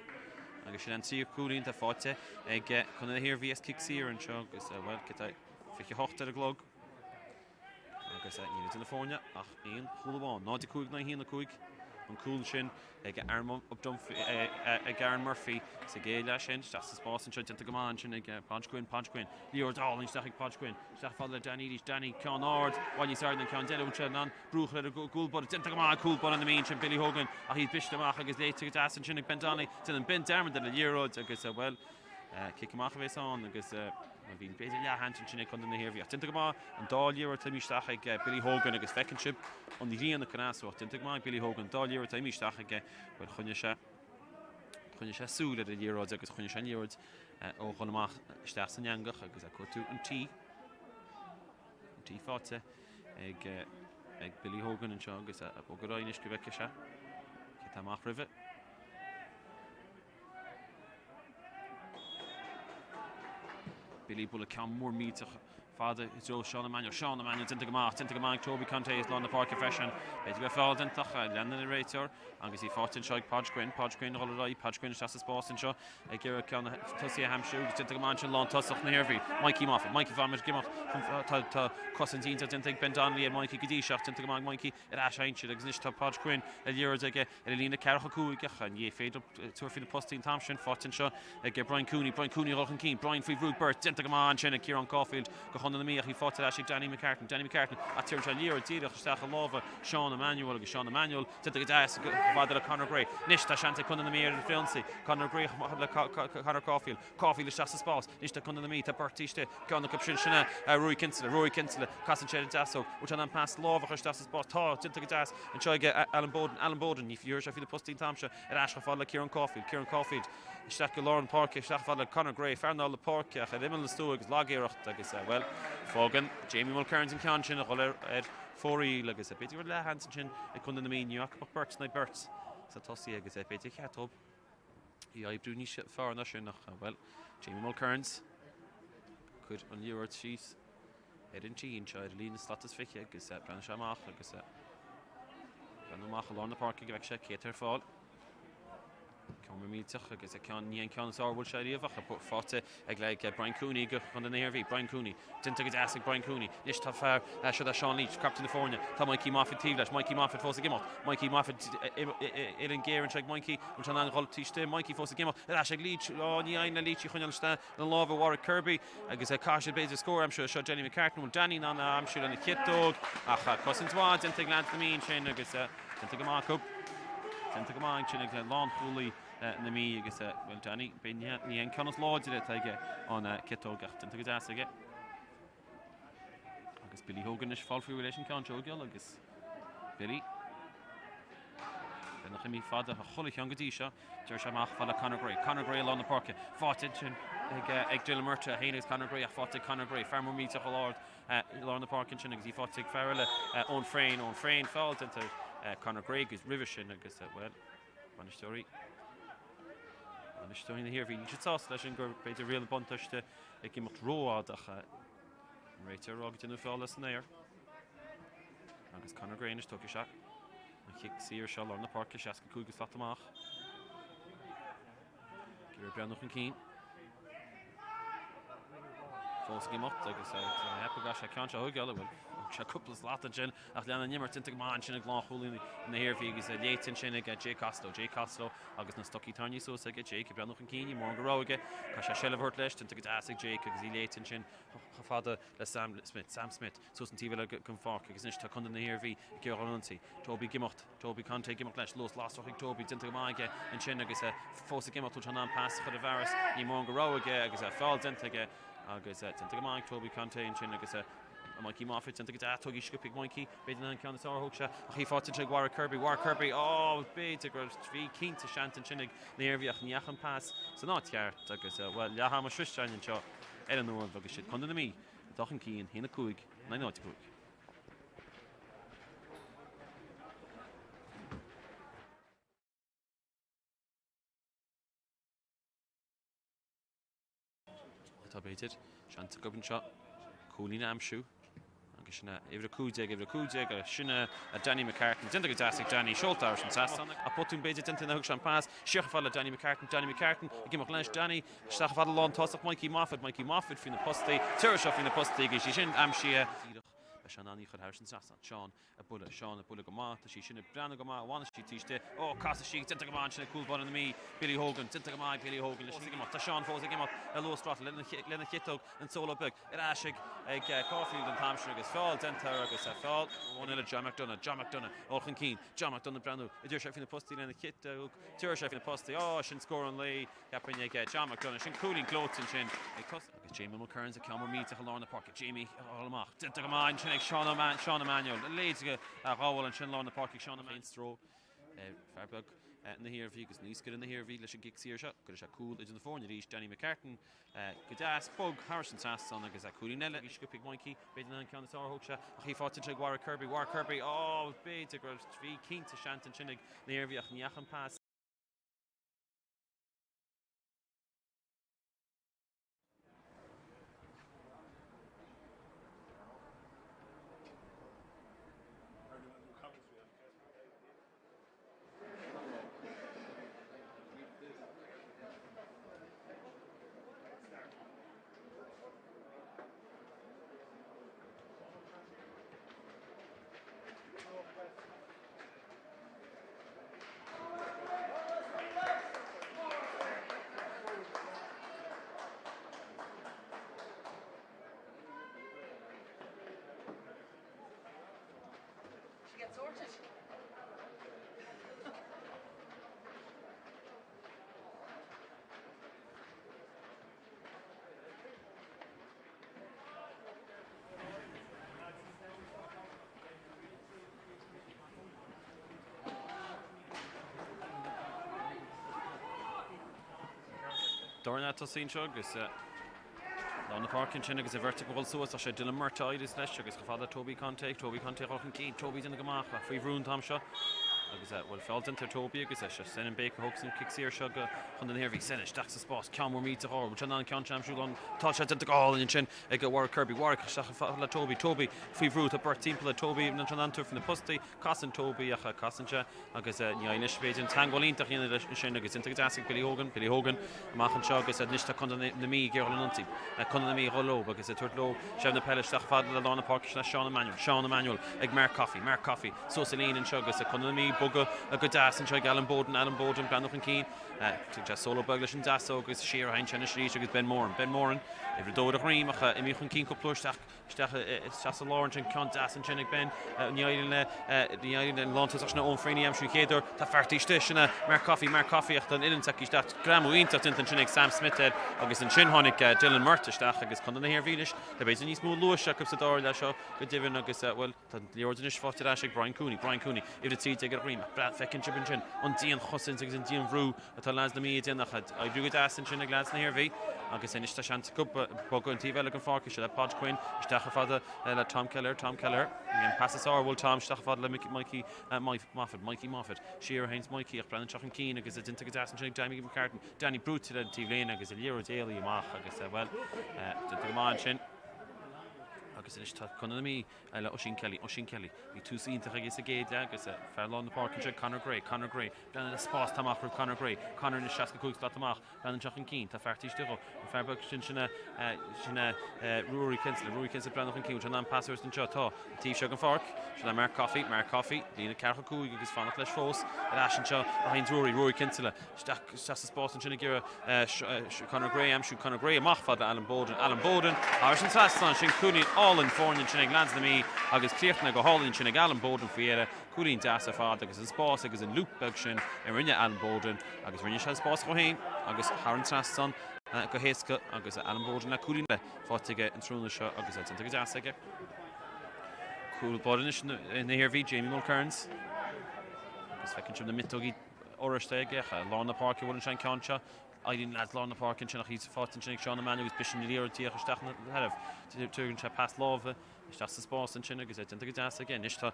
agus sin an tríú cúilín atá faighte ag Contae na hIarmhí as cic saor anseo agus bhuel cad é 28 ar an gclog. Agus níl idir na foirne ach aon chúl amháin. 0-5 in aghaidh 1-5. An cúl sin ag Aaron Murphy sa gcéad leath sin. Isteach sa spás anseo, déanta go maith ansin ag Podge Quinn, Podge Quinn. Liathróid álainn isteach ag Podge Quinn. Isteach fada le Danny Leach. Danny, ceann ard, i bhfad níos airde ná an ceann eile. Bhfuil sé in ann brú a chur ar an gcúl báire. Déanta go maith ag cúl báire na Mí ansin, Billy Hogan, ach iad briste amach agus léite go deas ansin ag Ben Donnelly. Déanann Ben dearmad ar an liathróid agus, bhuel, cic amach a bheas ann agus bhí b'fhéidir leathsheans ansin ag Contae na hIarmhí. Ach déanta go maith an dá liathróid atá imithe isteach ag Billy Hogan agus feiceann sibh an ghrian ag cneasú ach déanta go maith ag Billy Hogan an dá liathróid atá imithe isteach aige, bhuel, choinnigh sé, choinnigh sé súil ar an liathróid agus choinnigh sé an liathróid ó dhul amach isteach san eangach agus ag cuartú an tí, an tí faighte ag, ag Billy Hogan anseo agus ag bogadh ar aghaidh anois go bhfeicfidh sé cé atá amach roimhe. Billy bualadh ceann mór millteach fada i dtreo Seán Emmanuel. Seán Emmanuel déanta go maith, déanta go maith ag Toby Conte as lár na páirce freisin. B'fhéidir go raibh feall déanta ach leanann an réiteoir agus í faighte anseo ag Podge Quinn. Podge Quinn ag dul ar aghaidh, Podge Quinn isteach sa spás anseo ag iarraidh ceann tosaí a aimsiú agus déanta go maith ansin lántosach na hIarmhí. Mikey Moffitt, Mikey Moffitt ag imeacht chun tá cosaint iontach déanta ag Ben Donnelly ar Mikey go dtí seo ach déanta go maith ag Mikey ar ais ansin agus anois tá Podge Quinn ar liathróid aige ar an líne ceathracha cúig ach ní féidir tabhairt faoi na postaí an t-am sin. Faighte anseo ag Brian Cooney. Brian Cooney ag dul chun cinn. Brian faoi bhrú ag beirt. Déanta go maith ansin ag Ciarán Caulfield do Chontae na Mí ach í faighte ar ais ag Danny McCartan. Danny McCartan ach tugann sé an liathróid díreach isteach i lámha Seán Emmanuel agus Seán Emmanuel déanta go deas chomh fada le Conor Gray. Anois tá seans ag Contae na Mí ar an frithionsaí. Conor Gray chomh fada le Conor Caulfield. Caulfield isteach sa spás. Anois tá Contae na Mí, tá beirt istigh. Ceann acu sin, sin é Ruairí Kinsella. Ruairí Kinsella, casann sé ar an deasóg. Bhfuil sé in ann pas láimhe a chur isteach sa spás? Tá, déanta go deas anseo ag Alan Boden. Alan Boden, ní raibh sé faoi na postaí an t-am seo. Ar ais chomh fada le Ciarán Caulfield. Ciarán Caulfield isteach go lár na páirce, isteach chomh fada le Conor Gray, fear na páirce ach ar imeall na stua agus lagiarracht agus, bhuel, fágann Jamie Mulkerrins an ceann sin a dhul ar fóraoil agus b'fhéidir go raibh leathsheans ansin ag Contae na Mí. Ní fhaca ach beirt in aghaidh beirt sa tosaí agus b'fhéidir cheart dóibh í a oibriú níos fearr ná sin ach, bhuel, Jamie Mulkerrins ag cur an liathróid síos ar an tí anseo ar an líne slat is 20 agus breathnaigh sé amach agus breathnú amach i lár na páirce go bhfeicfidh sé cé atá ar fáil. Ceann mór millteach agus ceann ní an ceann is fearr a bhuail sé riamh ach faighte ag le Brian Cooney go Chontae na hIarmhí. Brian Cooney. Déanta go deas ag Brian Cooney. Anois tá fear seo é Seán Leach, captaen na foirne. Tá Mikey Moffitt taobh leis. Mikey Moffitt fós ag imeacht. Mikey Moffitt uillinn géar anseo ag Mikey. Bhfuil sé in ann dhul taobh istigh? Mikey fós ag imeacht. Ar ais ag Leach. Ó, ní éiríonn le Leach í choinneáil isteach ina lámha Warwick Kirby. Agus caithfidh siad b'fhéidir scór a aimsiú. Seo Danny McCartan. Bhfuil Danny in ann a aimsiú lena chiotóg? Ach cosaint mhaith déanta ag leaids na Mí ansin agus déanta go maith acu. Déanta go maith ansin ag lánchúlaí na Mí agus, bhuel, Danny, b'fhéidir ní hé an ceann is láidre atá aige an ciotóg ach déanta go deas aige. Agus Billy Hogan anois fáil faoi leis an ceann seo geall agus Billy Bheadh imithe fada a chuile cheann go dtí seo. Deir sé amach fada le Conor Gray. Conor Gray i lár na páirce. Faighte ansin ag, ag Dylan Murtagh, féin agus Conor Gray ach faighte ag Conor Gray. Fear mór millteach ard i lár na páirce ansin agus í faighte ag fear eile Eoin Frayne. Eoin Frayne feall déanta ar Conor Gray agus roimhe sin agus, bhuel, Bainisteoirí Bainisteoirí na hIarmhí. Níl siad sásta leis sin gur b'fhéidir riail na buntáiste ag imeacht rófhada ach an réiteoir ag rá go déanadh feall san aer. Agus Conor Gray anois tógfaidh sé an chic saor seo lár na páirce 65 slat amach. Ag iarraidh breathnú chun cinn. Fós ag imeacht agus theip ag sé ceann seo chuige bhuel thug sé cúpla slat ansin ach lean an imirt déanta go maith ansin ag lánchúlaí na hIarmhí agus léite ansin ag Jake Costello. Jake Costello agus na stocaí tarraingthe suas aige Jake ag breathnú chun cinn ní mórán de rogha aige. Caithfidh sé seilbh a thabhairt leis déanta go deas ag Jake agus í léite ansin chomh fada le Sam Smith. Sam Smith suas an taobh eile den pháirc agus anois tá Contae na hIarmhí ag iarraidh an ionsaí. Toby ag imeacht. Toby Conte ag imeacht leis, luas lasrach ag Toby, déanta go maith aige ansin agus fós ag imeacht, bhfuil sé in ann pas a chur i bhfearas, ní mórán de rogha aige agus feall déanta aige agus déanta go maith ag Toby Conte ansin agus Mikey Moffitt déanta go deas, tógtha sciobtha ag Mikey, b'fhéidir nach an ceann is fearr a thóg sé ach í faighte ansin ag Warwick Kirby, Warwick Kirby, ó b'fhéidir go raibh, bhí cinnte seans ansin ag na hIarmhí ach ní dheachaigh an pas san áit cheart agus bhuel leath ama sroiste againn anseo ar an Uaimh agus siad Contae na Mí atá chun cinn, 1, 5, 9, 0, 5. Atá b'fhéidir seans acu anseo cúilín a aimsiú agus sin é uimhir 15, uimhir 15 agus sin é Danny McCartan. Déanta go deas ag Danny, seolta thar an trasnán ach botún b'fhéidir déanta nuair a thug sé an pas siar chomh fada le Danny McCartan, Danny McCartan ag imeacht leis, Danny isteach chomh fada lán tosach Mikey Moffitt, Mikey Moffitt faoi na postaí, tuirseach faoi na postaí agus í sin aimsithe. Beidh sé in ann í a chur thairis an trasnán. Seán ag bualadh, Seán ag bualadh go maith, tá sí sin ag breathnú go maith, bhain sí taobh istigh, ó casadh sí, déanta go maith ansin ag cúl báire na Mí, Billy Hogan, déanta go maith ag Billy Hogan leis an ag imeacht, tá Seán fós ag imeacht ar luas throttle lena chiotóg, an solo beag, ar ais ag ag Caulfield an t-am sin agus feall déanta air agus feall amháin eile John McDonagh, John McDonagh, dul chun cinn, John McDonagh ag breathnú, an dtabharfaidh sé faoi na postaí lena chiotóg, tabharfaidh sé faoi na postaí, ó sin scór an lae, cheapfainn ag John McDonagh, sin cúilín gleoite ansin ag tosach. Agus Jamie Mulkerrins ag ceann mór millteach i lár na páirce, Jamie ag dul amach, déanta go maith ansin ag Seán Seán Emmanuel, a leithéid a ghabháil ansin i lár na páirce ag Seán Emmanuel. Stró ar fear beag na hIarmhí agus naoscaire na hIarmhí leis an gcic saor seo. Cuirfidh sé cúl idir na foirne arís, Danny McCartan go deas, bog thairis an trasnán agus cúilín eile. Bhí sciobtha ag Mikey, b'fhéidir nach an ceann is fearr a thóg sé ach í faighte ansin ag Warwick Kirby, Warwick Kirby, ó b'fhéidir go raibh, bhí cinnte seans ansin ag na hIarmhí ach ní dheachaigh an pas. She gets sorted. Dorna tosaí anseo agus lár na páirce ansin agus an bheirt ag dul suas ach sé Dylan Murtagh a éireos leis agus chomh fada le Toby Conte, Toby Conte dul chun cinn, Toby déanamh go maith ach faoi bhrú an t-am seo agus bhuel feall déanta ar Toby agus sé Senan Baker a thógas an cic saor seo go chun na hIarmhí. Senan isteach sa spás, ceann mór millteach ard, bhfuil sé in ann an ceann sin a aimsiú lán, tá sé déanta go hálainn ansin ag Warwick Kirby, Warwick isteach chomh fada le Toby, Toby faoi bhrú, tá beirt timpeall ar Toby, an an tabhairt faoi na postaí, casann Toby ach casann sé agus ní fhaigheann anois b'fhéidir an teagmháil iontach a dhéanamh leis ansin agus déanta go deas ag Billy Hogan, Billy Hogan amach anseo agus anois tá Contae na Mí ag iarraidh an ionsaí, Contae na Mí ag dul leo agus ag tabhairt leo seilbh na peile isteach fada le lár na páirce sin le Seán Emmanuel, Seán Emmanuel ag Mark Coffey, Mark Coffey suas an líne anseo agus Contae na Mí ag bogadh go deas anseo ag Alan Boden, Alan Boden breathnú chun cinn, Tugann sé solo beag leis an deasóg agus siar a théann sé anois arís agus Ben Moran, Ben Moran, uimhir a dó ar a dhroim ach imithe chun cinn cúpla uair isteach isteach isteach sa lár ansin, ceann deas ansin ag Ben. Ní éiríonn le ní éiríonn le an lántosach sin Eoin Freeney a aimsiú an chéad uair. Tá fear taobh istigh, sin é Mark Coffey, Mark Coffey ach tá an uillinn s'aici isteach. Greamú iontach déanta ansin ag Sam Smith air agus ansin tháinig Dylan Murtagh isteach agus Contae na hIarmhí anois tá b'fhéidir níos mó luais acu sa dara leath seo go deimhin agus bhuel tá an liathróid anois faighte ar ais ag Brian Cooney, Brian Cooney, uimhir 13 ar a dhroim ach feiceann sibh ansin an dianchosaint agus an dianbhrú atá leaids na Mí ag déanamh ach oibriú go deas ansin ag leaids na hIarmhí agus anois tá seans acu bogadh an taobh eile den pháirc seo le Podge Quinn isteach chomh fada le Tom Kelleher, Tom Kelleher, an pas is fearr bhfuil Tom isteach chomh fada le Mikey Moffitt, Mikey Moffitt, siar a théanns Mikey ach breathnaíonn sé chun cinn agus déanta go deas ansin ag Danny McCartan, Danny brúite le an taobh líne agus an liathróid éalaithe amach agus bhuel déanta go maith ansin. Agus anois tá Contae na Mí le Oisín Kelly, Oisín Kelly, bhí tús iontach aige sa gcéad leath agus fear lár na páirce anseo Conor Gray, Conor Gray, Breathnaigh le spás atá amach roimh Conor Gray. Conor anois 65 slat amach. Breathnaíonn sé chun cinn. Tá fear taobh istigh dhó. An fear beag sin, sin é, sin é Ruairí Kinsella. Ruairí Kinsella breathnú chun cinn. Bhfuil sé in ann pas a thabhairt anseo? Tá. An taobh seo den pháirc. Sin é Mark Coffey. Mark Coffey. Líne ceathracha cúig agus fanacht leis fós. Ar ais anseo a théann Ruairí. Ruairí Kinsella. Isteach, isteach sa spás ansin ag iarraidh Conor Gray a aimsiú. Conor Gray amach fad le Alan Boden. Alan Boden. Thairis an trasnán. Sin cúilín álainn foirne ansin ag leaids na Mí agus críochnaithe go hálainn ansin ag Alan Boden faoi dheireadh. Cúilín deas ar fad agus an spás agus an loop beag sin a rinne Alan Boden agus rinne sé an spás dhó féin agus thar an trasnán go héasca agus Alan Boden le cúilín eile faighte aige an tráthnóna seo agus é déanta go deas aige. Cúl báire anois na hIarmhí, Jamie Mulkerrins agus feiceann sibh na miotógaí oráiste aige ach lár na páirce a bhfuil an ceann seo. Éiríonn leaids lár na páirce ansin ach í faighte ansin ag Seán Emmanuel agus b'shin an liathróid díreach isteach ina sheilbh. Tugann sé pas láimhe Isteach sa spás ansin agus é déanta go deas aige. Anois tá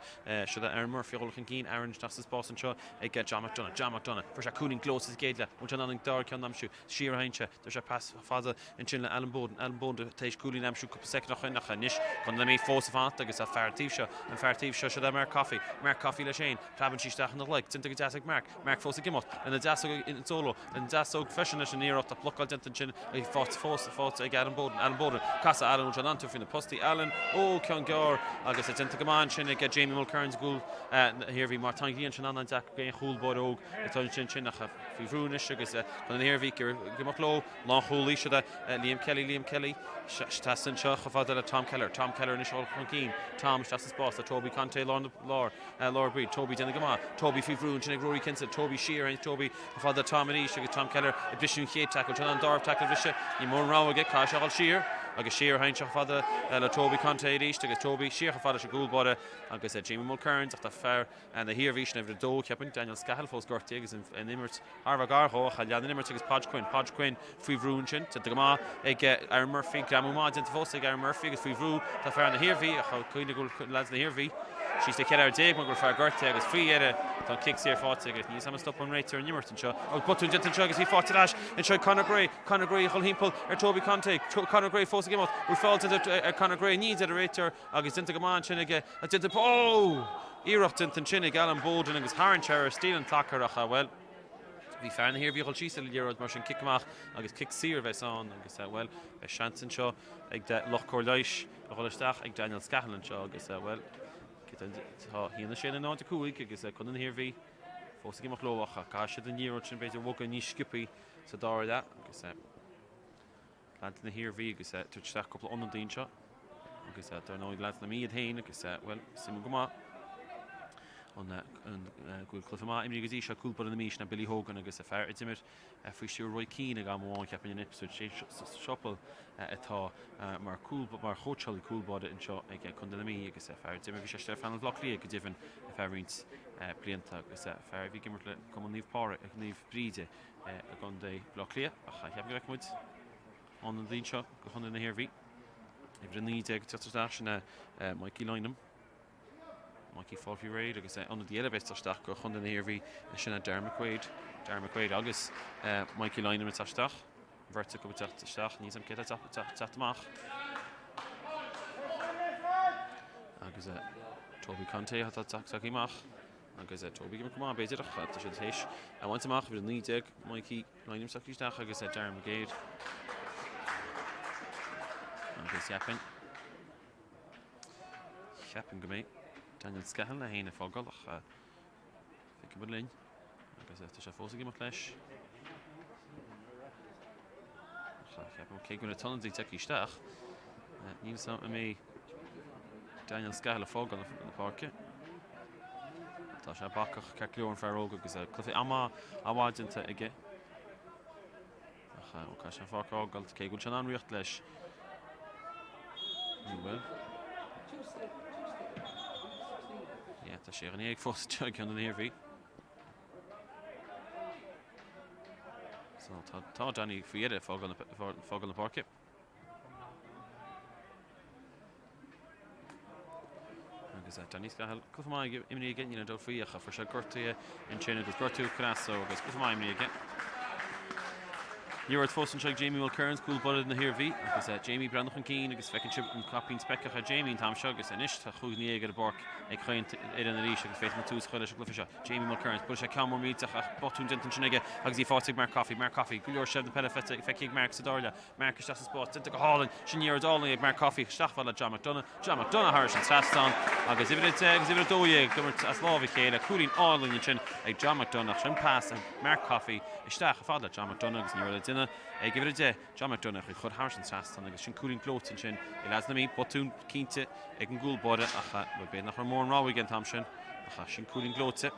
siod é Aaron Murphy ag dul chun cinn. Aaron isteach sa spás anseo ag John McDonagh. John McDonagh. Fuair sé cúilín gleoite sa gcéad leath. Bhfuil sé in ann an dara ceann a aimsiú? Siar a théann sé. Fuair sé pas fada ansin le Alan Boden. Alan Boden tar éis cúilín a aimsiú cúpla soicind ó shin ach anois Contae na Mí fós ag fanacht agus tá fear an taobh seo, an fear taobh seo, siod é Mark Coffey. Mark Coffey leis féin. Preabann sí isteach ina ghlac. Déanta go deas ag Mark. Mark fós ag imeacht. Lena deasóg in solo. An deasóg freisin leis an iarracht ach blocáil déanta ansin ag fós faighte ag Alan Boden. Alan Boden. Casadh Alan bhfuil sé in ann tabhairt faoi na postaí. Alan. Ó! ceann gearr agus déanta go maith ansin ag Jamie Mulkerrins i gcúl na hIarmhí mar tá an ghrian sin an-deacair d'aon chúl báire óg atá ansin ach faoi bhrú anois agus Contae na hIarmhí ag imeacht leo. Lánchúlaí siod é Liam Kelly, Liam Kelly isteach anseo chomh fada le Tom Kelleher, Tom Kelleher anois ag dul chun cinn, Tom isteach sa spás le Toby Conte lár na lár, lár bríd, Toby déanamh go maith, Toby faoi bhrú ansin ag Rory Kinsella, Toby siar ag Toby chomh fada le Tom arís agus Tom Kelleher ag briseadh an chéad tackle, sin an dara tackle a bhriseadh, níl mórán rogha aige, caithfidh sé a dhul siar agus siar a théann sé chomh fada le Toby Conte arís agus Toby siar chomh fada leis an gcúl báire agus Jamie Mulkerrins ach tá fear na hIarmhí, sin uimhir 2, cheapfainn, Daniel Scahill fós gortaithe agus an imirt thar a bheith gar dhó ach lean an imirt agus Podge Quinn, Podge Quinn faoi bhrú ansin, déanta go maith ag Aaron Murphy, greamú maith déanta fós ag Aaron Murphy agus faoi bhrú tá fear na hIarmhí ach cuimhnigh go bhfuil leaids na hIarmhí síos le 14 fhear mar go bhfuil fear gortaithe agus faoi dheireadh tá an cic saor faighte agus níl a fhios agam an stop an réiteoir an imirt anseo agus botún déanta anseo agus í faighte ar ais anseo ag Conor Gray, Conor Gray ag dul thimpeall ar Toby Conte, Conor Gray fós ag imeacht, bhfuil feall déanta ar Conor Gray, níl deir an réiteoir Agus déanta go maith ansin aige, déanta, ó! Iarracht déanta ansin ag Alan Boden agus tharraing sé ar stíl an tsacair ach, bhuel, bhí fear na hIarmhí ag dul síos ar an liathróid mar sin cic amach agus cic saor a bheas ann agus, bhuel, beidh seans anseo ag lucht cóir leighis a dhul isteach ag Daniel Scahill anseo agus, bhuel, tá 1, 6 le 0, 5 agus Contae na hIarmhí fós ag imeacht leo ach caithfidh siad an liathróid sin b'fhéidir a bhogadh níos sciobthaí sa dara leath agus. Leaids na hIarmhí agus tabhairt isteach cúpla ionadaí anseo agus dar ndóigh leaids na Mí iad féin agus bhuel suimiúil go maith an go bhfuil cluiche maith imrithe go dtí seo cúl báire na Mí sin Billy Hogan agus a fear a d'imir faoi stiúir Roy Keane ag am amháin cheapfainn in Ipswich Shane atá mar cúl mar chóitseálaí cúl báire anseo ag Contae na Mí agus fear a d'imir bhí sé ar phainéal Bhaile Átha Cliath go deimhin ar feadh roinnt blianta agus fear a bhí ag imirt le Cumann Naomh Pádraig Naomh Bríde i gContae Bhaile Átha Cliath ach cheapfainn go bhfeicfidh muid ionadaí anseo do Chontae na hIarmhí. Uimhir 19 ag teacht isteach sin é Mikey Lynam. Mikey fáil faoi réir agus ionadaí eile a bheas ag teacht isteach do Chontae na hIarmhí sin é Darren McQuaid. Darren McQuaid agus Mikey Lynam ag teacht isteach. An bheirt acu ag teacht isteach. Níl a fhios agam cé atá ag teacht amach. Agus Toby Conte atá ag teacht amach. Agus Toby ag imirt go maith b'fhéidir ach tá siad théis a bhaint amach uimhir 19 Mikey Lynam isteach isteach agus Darren McGade. Agus cheapfainn cheapfainn go mbeidh Daniel Scahill é féin ag fágáil ach feicfidh muid linn agus tá sé fós ag imeacht leis. Ceapaim cé go bhfuil an t-ionadaí tagtha isteach, níl a fhios agam an mbeidh Daniel Scahill ag fágáil na páirce. Tá sé bacach ceart go leor an fear óg agus cluiche an-mhaith déanta aige. Ach caithfidh sé an pháirc a fhágáil cé go bhfuil sé in ann rith leis. Ní bhfuil. Yeah, tá sé an éag fós ag ceann an Iarmhí. So tá, tá Danny faoi dheireadh fágáil na, fágáil na páirce. Agus eh, Danny Scahill cluiche maith imrithe aige, níl aon dabht faoi ach fuair sé gortuithe ansin agus gortú cneasa agus cluiche maith imrithe aige. Liathróid fós anseo ag Jamie Mulkerrins, cúl báire na hIarmhí agus eh, Jamie breathnú chun cinn agus feiceann sibh an caipín speiceach ar Jamie an t-am seo agus anois tá 15 ar an bpáirc ag chaon fhoireann arís agus féadfaidh muid tús a chur leis an gcluiche seo. Jamie Mulkerrins, buailfidh sé ceann mór millteach ach botún déanta ansin aige agus í faighte ag Mark Coffey. Mark Coffey, go leor seilbh na peile feicthe ag Mark sa dara leath. Mark isteach sa spás, déanta go hálainn. Sin liathróid álainn ag Mark Coffey isteach fad le John McDonagh. John McDonagh thairis an trasnán agus uimhir 10 agus uimhir 12 ag imirt as lámh a chéile. Cúilín álainn ansin ag John McDonagh. Sin pas ag Mark Coffey isteach fad le John McDonagh agus ní raibh le déanamh ag uimhir 10, John McDonagh ach í chur thairis an trasnán agus sin cúilín gleoite ansin ag leaids na Mí. Botún cinnte ag an gcúl báire ach b'fhéidir nach raibh mórán rogha aige an t-am sin ach sin cúilín gleoite.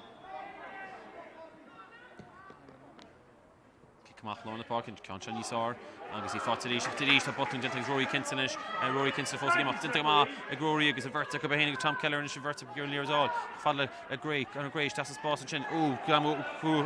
Cic amach lár na páirce, an ceann seo níos fearr agus í faighte arís ach arís tá botún déanta ag Rory Kinsella anois. Rory Kinsella fós ag imeacht. Déanta go maith ag Rory agus an bheirt acu é féin agus Tom Kelleher anois an bheirt acu ag iarraidh an liathróid a fháil. Fad le Gray, Conor Gray isteach sa spás ansin. Ó,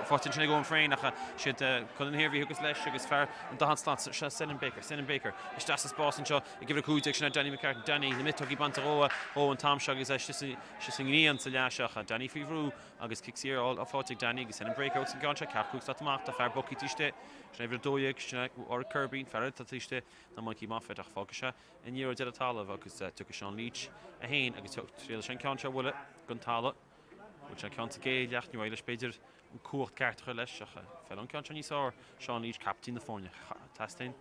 faighte ansin ag Owen Frayne ach siad Contae na hIarmhí thuas leis agus fear an daichead slat seo Senan Baker. Senan Baker isteach sa spás anseo ag uimhir 15 sin é Danny McCartan. Danny, na miotógaí bainte dhó dhó an t-am seo agus é istigh sa ngrian sa leath seo. Danny faoi bhrú agus cic saor á faighte ag Danny agus Senan Baker agus an ceann seo ceathracha cúig slat amach. Tá fear bogtha taobh istigh. Sin é uimhir 12, sin é Ard Kirby, an fear atá taobh istigh ná Mikey Moffat ach fágfaidh sé an liathróid ar an talamh agus tiocfaidh Seán Leach é féin agus triailfidh sé an ceann seo a bhualadh den talamh. Bhuail sé an ceann sa gcéad leath, ní raibh leis b'fhéidir an cumhacht ceart a chur leis ach feileann an ceann seo níos fearr. Seán Leach, captaen na foirne. Teastaíonn.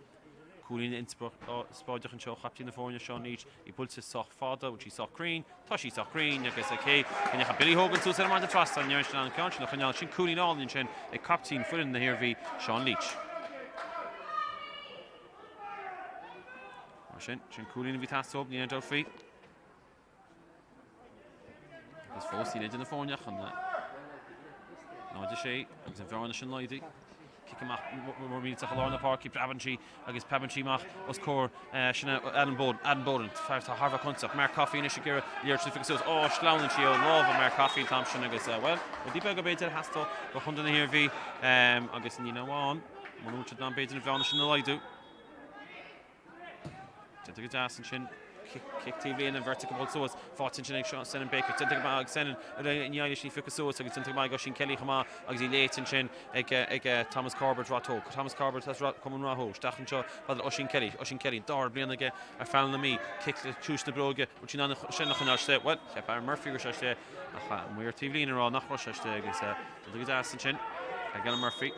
Cúilín inspioráideach anseo ó chaiptín na foirne, Seán Leach, í buailte sách fada, bhfuil sí sách cruinn? Tá sí sách cruinn agus cé go ndeachaigh Billy Hogan suas ar an mbanda trasna, ní raibh sé in ann an ceann sin a choinneáil. Sin cúilín álainn ansin ag caiptín foireann na hIarmhí, Seán Leach. Mar sin, sin cúilín a bhí ag teastáil, níl aon dabht faoi. Agus fós níl idir na foirne ach an 0-6 agus an bhearna sin laghdaithe. Cic amach mór millteach i lár na páirce, preabann sí agus preabann sí amach os comhair sin Adam Bowden, Adam Bowden, fear atá thar a bheith contúirteach. Mark Coffey anois ag iarraidh liathróid sin a phiocadh suas. Ó, sleamhnaíonn sí ó lámha Mark Coffey an t-am sin agus, bhuel, rudaí beaga b'fhéidir a theastódh do chontae na hIarmhí agus ní amháin muna bhfuil siad in ann b'fhéidir an bhearna sin a laghdú. Déanta go deas ansin. Cic taobh líne an bheirt acu ag dul suas. Faighte ansin ag Senan Baker. Déanta go maith ag Senan. Ní éiríonn leis í a phiocadh suas agus déanta go maith ag Oisín Kelly chomh maith agus í léite ansin ag Thomas Corbett Ráth Tó. Thomas Corbett as Cumann Ráth Tó. Isteach anseo fad le Oisín Kelly. Oisín Kelly, an dara bliain aige ar phainéal na Mí. Cic le tús na bróige. Bhfuil sí in ann sin a choinneáil istigh? Bhuel, cheap Aaron Murphy go raibh sé istigh ach an maor taobh líne ag rá nach raibh sé istigh agus déanta go deas ansin ag Aaron Murphy.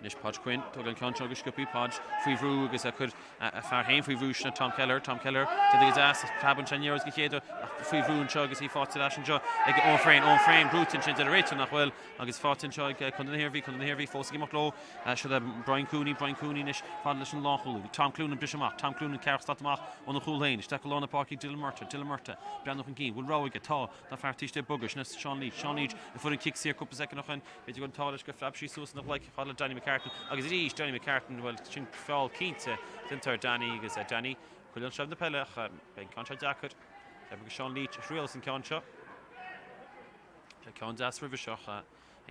Anois Podge Quinn, tógann an ceann seo go sciobtha, Podge faoi bhrú agus ag cur a fear féin faoi bhrú sin Tom Kelleher, Tom Kelleher déanta go deas ach preabann sé an liathróid den chéad uair ach faoi bhrú anseo agus í faighte ar ais anseo ag Eoin Frayne, Eoin Frayne brúite ansin deir an réiteoir nach bhfuil agus faighte anseo ag Contae na hIarmhí, Contae na hIarmhí fós ag imeacht leo. Seo é Brian Cooney, Brian Cooney anois fad leis an lánchúlaí. Tom Cloonan briseadh amach, Tom Cloonan ceathracha slat amach óna chúl féin, isteach go lár na páirce ag Dylan Murtagh, Dylan Murtagh breathnú chun cinn, bhfuil rogha aige? Tá, tá fear taobh istigh ag bogadh, sin é Seán Leach, Seán Leach a fuair an cic saor cúpla soicind ó shin. B'fhéidir go raibh an t-ádh leis gur phreab sí suas ina ghlaic fad le Danny McCartan agus arís Danny McCartan, bhuel sin feall cinnte déanta ar Danny agus Danny coinneáil seilbh na peile ach beidh an ceann seo deacair. Ceapaim gur Seán Leach a thriailfeas an ceann seo. Sé ceann deas roimhe seo ach an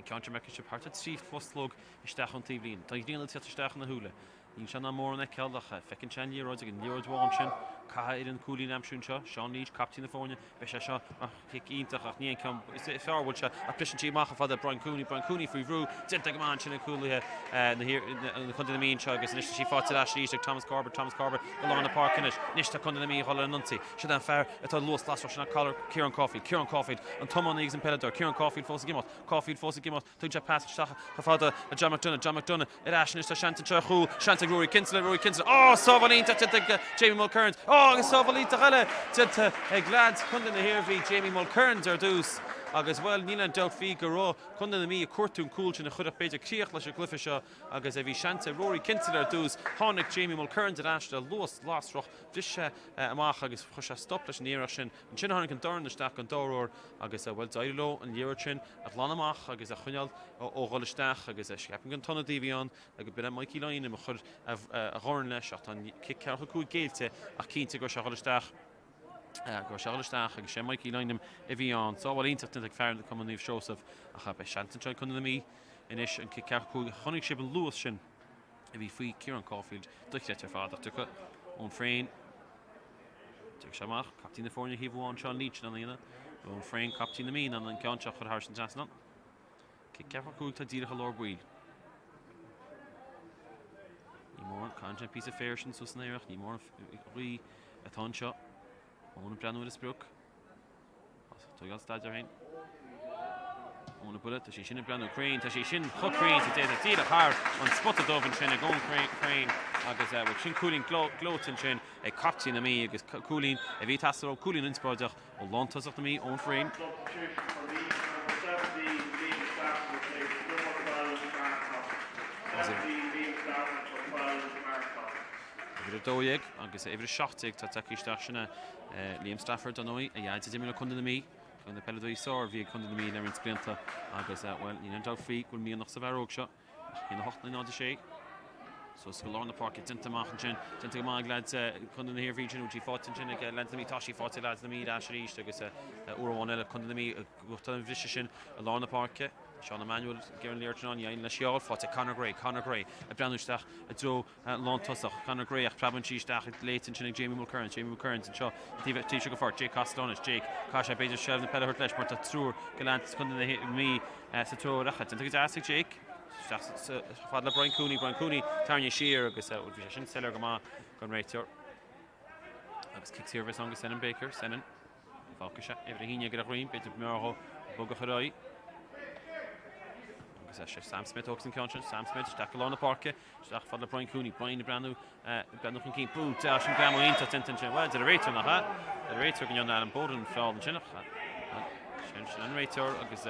ceann seo mbeidh sé thart ar 3 bhosclóg isteach ón taobhlíne. Tá an ghrian ag teacht isteach ina shúile. Níl sé in ann mórán a fheiceáil ach feiceann sé an liathróid ag an liathróid bhán sin. Caithfidh ar an cúilín a aimsiú anseo. Seán Leach, captaen na foirne. Beidh sé seo mar chic iontach ach ní an ceann is fearr bhfuil sé ach briseann sí amach chomh fada Brian Cooney. Brian Cooney faoi bhrú. Déanta go maith ansin ag cúlaithe na Contae na Mí anseo agus anois tá sí faighte ar ais arís ag Thomas Corbett. Thomas Corbett go lár na páirce anois. Anois tá Contae na Mí ag dul ar an ionsaí. Siod é an fear atá luas lasrach sin ná Ciarán Caulfield. Ciarán Caulfield an tiománaí agus an peileadóir. Ciarán Caulfield fós ag imeacht. Caulfield fós ag imeacht. Tugann sé pas isteach chomh fada le John McDonagh, John McDonagh ar ais anois, tá seans anseo ar chúl, seans ag Ruairí Kinsella, Ruairí Kinsella, oh sábháil iontach déanta ag Jamie Mulkerrins, oh agus sábháil iontach eile déanta ag leaids Chontae na hIarmhí, Jamie Mulkerrins ar dtús agus bhuel níl aon dabht faoi go raibh Contae na Mí ag cuartú an cúl sin a chuirfeadh b'fhéidir críoch leis an gcluiche seo agus bhí seans ag Ruairí Kinsella ar dtús, tháinig Jamie Mulkerrins ar ais le luas lasrach, bhris sé amach agus chuir sé stop leis an iarracht sin. Ansin tháinig an dorn isteach don dara huair agus, bhuel, d'éirigh leo an liathróid sin a ghlanadh amach agus a choinneáil ó dhul isteach agus ceapaim gur an t-ionadaí a bhí ann go b'in é Mikey Lynam a chuir a dhorn leis ach tá an cic 45 géillte ach cinnte go raibh sé a dhul isteach go raibh sé a dhul isteach agus sé Mikey Lynam a bhí ann. Sábháil iontach déanta ag fear Cumann Naomh Seosamh ach beidh seans anseo ag Contae na Mí anois an cic 45 chonaic sibh an luas sin a bhí faoi Ciarán Caulfield dochreidte ar fad ach tiocfaidh Eoin Frayne D'fhéach sé amach, captaen na foirne thaobh amháin Seán Leach in ann a dhéanamh. Eoin Frayne, captaen na Mí in ann an ceann seo a chur thar an trasnán. Cic 45 tá díreach i lár baill. Ní mór, caitheann sé an píosa féir sin suas san aer ach ní mór an ghaoth atá anseo. Eoin ag breathnú ar a sprioc. Tógáil stad air féin. Eoin ag bualadh, tá sé sin ag breathnú cruinn, tá sé sin chomh cruinn is a d'fhéadfadh díreach thar an spota dubh ansin ag Eoin Frayne agus bhuel sin cúilín gleoite ansin ag captaen na Mí agus cúilín a bhí ag teastáil ó cúilín inspioráideach ó lántosach na Mí, Eoin Frayne. Uimhir 12 agus uimhir 17 tá tagtha isteach sin Liam Stafford, dar ndóigh, a dhaid a d'imir le Contae na Mí, ceann de na peileadóirí is fearr a bhí ag Contae na Mí le roinnt blianta agus, bhuel, níl aon dabht faoi go bhfuil mianach sa bhfear óg seo. 1, 8, 9, 0, 6. Suas go lár na páirce, déanta amach ansin, déanta go maith ag leaids Contae na hIarmhí ansin, bhfuil sí faighte ansin ag leaids na Mí, tá sí faighte ag leaids na Mí ar ais arís agus uair amháin eile Contae na Mí ag buachtáil an bhriseadh sin i lár na páirce. Seán Emmanuel ag iarraidh an liathróid sin, ní éiríonn leis í a fháil, faighte ag Conor Gray, Conor Gray ag breathnú isteach i dtreo lántosach, Conor Gray ach preabann sí isteach ag léite ansin ag Jamie Mulkerrins, Jamie Mulkerrins anseo taobh seo den pháirc, Jake Costello anois, Jake, caithfidh sé b'fhéidir seilbh na peile a thabhairt leis mar tá triúr de leaids Chontae na Mí sa treo ar ais. Déanta go deas ag Jake, isteach chomh fada le Brian Cooney, Brian Cooney tarraingthe siar agus bhí sé sin soiléir go maith don réiteoir. Agus cic saor a bheas ann do Senan Baker, Senan. Fágfaidh sé uimhir a haon ar a dhroim, b'fhéidir go mb'fhearr dhó bogadh ar aghaidh. Agus sé Sam Smith a thógfas an ceann sin. Sam Smith isteach go lár na páirce, isteach fad le Brian Cooney. Brian ag breathnú, ag breathnú chun cinn. Brú deas sin greamú iontach déanta ansin. Bhuel, deir an réiteoir nach ea? Deir an réiteoir go ndearna Alan Bowden an feall ansin ach sin sin an réiteoir agus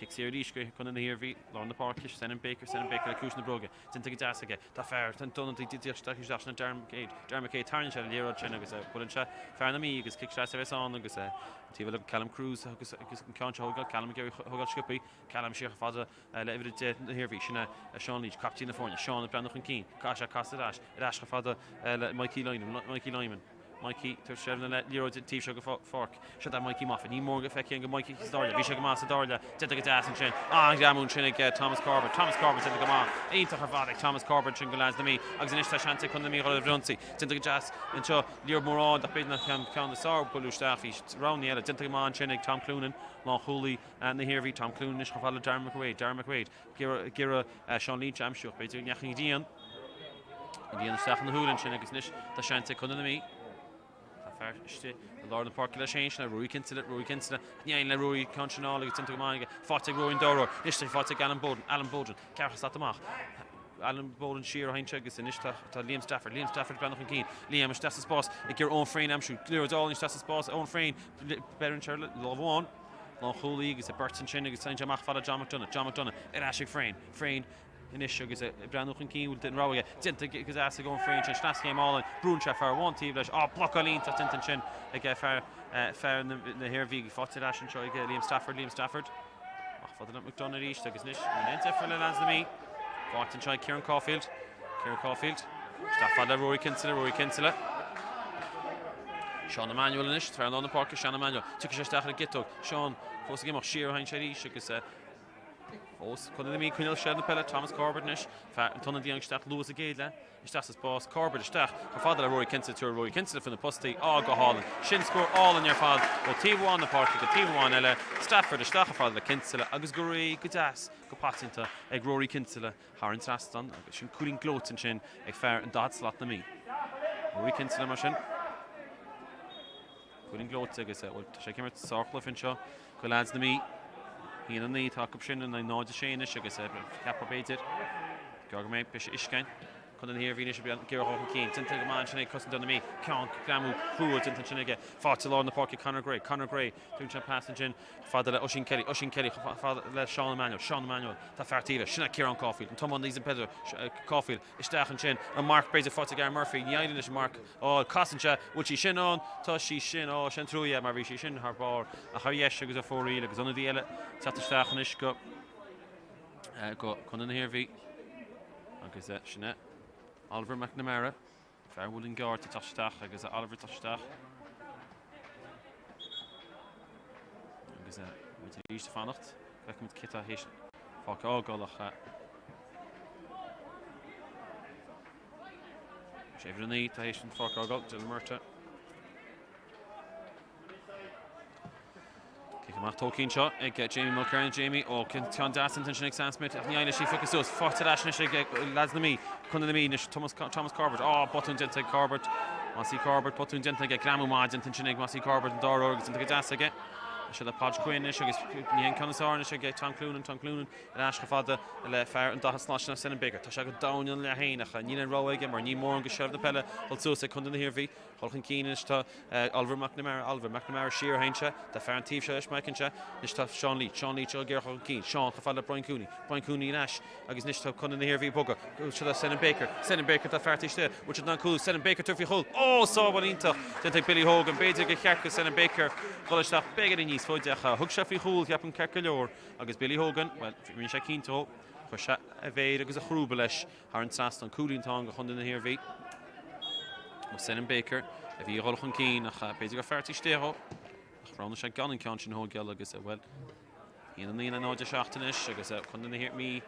cic saor arís go Contae na hIarmhí, lár na páirce, Senan Baker, Senan Baker le ciumhais na bróige. Déanta go deas aige. Tá fear, tá an ionadaí isteach isteach sin Darren McCabe. Darren McCabe tarraingíonn sé an liathróid sin agus buaileann sé fear na Mí agus cic deas a bheas ann agus an taobh eile Callum Cruise agus agus an ceann seo a thógáil, Callum ag iarraidh thógáil sciobthaí, Callum siar chomh fada le uimhir 10 na hIarmhí, sin é Seán Leach, captaen na foirne, Seán ag breathnú chun cinn, caithfidh sé casadh ar ais, ar ais chomh fada le Mikey Lynam, Mikey Lyman. Mikey, tabhairt seilbh na liathróide an taobh seo den pháirc. Seo é Mikey Moffitt. Ní mór go feicfidh go Mikey sa dara leath. Bhí sé go maith sa dara leath. Déanta go deas ansin. An-ghreamú ansin ag Thomas Corbett. Thomas Corbett déanta go maith. Iontach ar fad ag Thomas Corbett ansin go leaids na Mí. Agus anois tá seans ag Contae na Mí dhul ar ionsaí. Déanta go deas anseo. Liathróid mórán ach b'fhéidir nach ceann ceann is fearr bualadh isteach. Bhí roghanna eile. Déanta go maith ansin ag Tom Cloonan, lánchúlaí na hIarmhí. Tom Cloonan anois chomh fada le Darren McQuaid. Darren McQuaid. Ag iarraidh Seán Lynch a aimsiú ach b'fhéidir go ndeachaigh an ghrian. An ghrian isteach ina shúile ansin agus anois tá seans ag Contae na Mí. Tá fear istigh i lár na páirce leis féin, sin é Ruairí Kinsella, Ruairí Kinsella, ní éiríonn le Ruairí ceann sin a fháil agus déanta go maith aige. Faighte ag Ruairí an dara huair. Anois tá sé faighte ag Alan Boden, Alan Boden, ceathracha slat amach. Alan Boden siar ó shin agus anois tá tá Liam Stafford, Liam Stafford ag breathnú chun cinn. Liam isteach sa spás ag iarraidh Eoin Frayne a aimsiú. Liathróid álainn isteach sa spás, Eoin Frayne, beireann sé ar lámh amháin. Lánchúlaí agus beirt ansin agus téann sé amach fada John McDonagh, John McDonagh ar ais ag Frayne, Frayne anois agus ag breathnú chun cinn, bhfuil an rogha aige, déanta go deas ag Eoin Frayne sin, sleaschéim álainn, brúnn sé fear amháin taobh leis, á blocáil iontach déanta ansin ag fear, fear na hIarmhí, faighte ar ais anseo ag Liam Stafford, Liam Stafford. Amach fada le McDonagh arís agus anois níl aon deifir le leaids na Mí. Faighte anseo ag Ciarán Caulfield, Ciarán Caulfield, isteach fada le Rory Kinsella, Rory Kinsella. Seán Emmanuel anois, fear lár na páirce, Seán Emmanuel. Tiocfaidh sé isteach ar an gciotóg. Seán fós ag imeacht siar a théann sé arís agus fós Contae na Mí ag coinneáil seilbh na peile. Thomas Corbett anois, fear an t-ionadaí isteach luath sa gcéad leath. Isteach sa spás, Corbett isteach chomh fada le Rory Kinsella, tabharfaidh Rory Kinsella faoi na postaí, á go hálainn. Sin scór álainn ar fad ó taobh amháin na páirce go taobh amháin eile. Stafford isteach chomh fada le Kinsella agus go réidh, go deas, go paiteanta ag Rory Kinsella thar an trasnán agus sin cúilín gleoite ansin ag fear an 40 slat na Mí. Rory Kinsella mar sin. Cúilín gleoite agus bhuel tá sé ag imirt sárchluiche anseo go leaids na Mí. 1-9 atá acu sin in aghaidh 0-6 anois agus ceapadh b'fhéidir go mbeidh briseadh uisce ann. Contae na hIarmhí anois ag iarraidh dul chun cinn. Déanta go maith ansin ag cosantóir na Mí. Ceann greamú crua déanta ansin aige. Faighte i lár na páirce Conor Gray. Conor Gray. Tugann sé an pas ansin fada le Oisín Kelly. Oisín Kelly chomh fada le Seán Emmanuel. Seán Emmanuel. Tá fear taobh leis. Sin é Ciarán Caulfield. An tiománaí is an peileadóir Caulfield. Isteach ansin. An marc b'fhéidir faighte ag Aaron Murphy. Ní éiríonn leis an marc. Á, casann sé. Bhfuil sí sin ann? Tá sí sin. Á, sin trua mar bhí sí sin thar barr. Ach ar dheis agus ar fóraoil agus ionadaí eile teacht isteach anois go go Contae na hIarmhí. Agus sin é Oliver McNamara, fear Mhuileann gCearr ag teacht isteach agus Oliver teacht isteach. Agus muid arís ag fanacht. Feicimid cé atá théis páirc a fhágáil ach Sé uimhir 9 atá théis an pháirc a fhágáil, Dylan Murtagh. Cic amach tógtha anseo ag Jamie Mulkerrin. Jamie ó ceann deas ansin ag Sam Smith ach ní éiríonn leis í a phiocadh suas. Faighte ar ais anois ag leaids na Mí. Contae na Mí anois Thomas, Thomas Corbett. Á, botún déanta ag Corbett. Mossy Corbett, botún déanta aige. Greamú maith déanta ansin ag Mossy Corbett an dara huair agus déanta go deas aige. Seo le Podge Quinn anois agus ní haon ceann is fearr anois ag Tom Cloonan. Tom Cloonan ar ais chomh fada le fear an 40 slat sin Senan Baker. Tá sé go domhain ina leath féin ach níl aon rogha aige mar ní mórán de sheilbh na peile dul suas ag Contae na hIarmhí. Dul chun cinn anois tá Oliver McNamara, Oliver McNamara siar a théann sé. Tá fear an taobh seo leis mar a fheiceann sé. Anois tá Seán Leach, Seán Leach ag iarraidh chun cinn. Seán chomh fada le Brian Cooney, Brian Cooney ar ais agus anois tá Contae na hIarmhí ag bogadh. Seo le Senan Baker, Senan Baker tá fear taobh istigh. Bhfuil siad in ann cúlú? Senan Baker tabhairt faoi chúl. Ó! Sábháil iontach déanta ag Billy Hogan. B'fhéidir gur cheart do Senan Baker dhul isteach beagáinín níos faide ach thug sé faoi chúl cheapfainn ceart go leor. Agus Billy Hogan, bhuel, rinne sé cinnte dhó, chuir sé a mhéir agus a chrúba leis thar an trasnán. Cúilín atá ann do chontae na hIarmhí. Ó Senan Baker a bhí ag dhul chun cinn ach b'fhéidir gur fear taobh istigh dhó. Ach roghnaigh sé gan an ceann sin a thógáil agus, bhuel, 1 9 0 7 anois agus contae na hIarmhí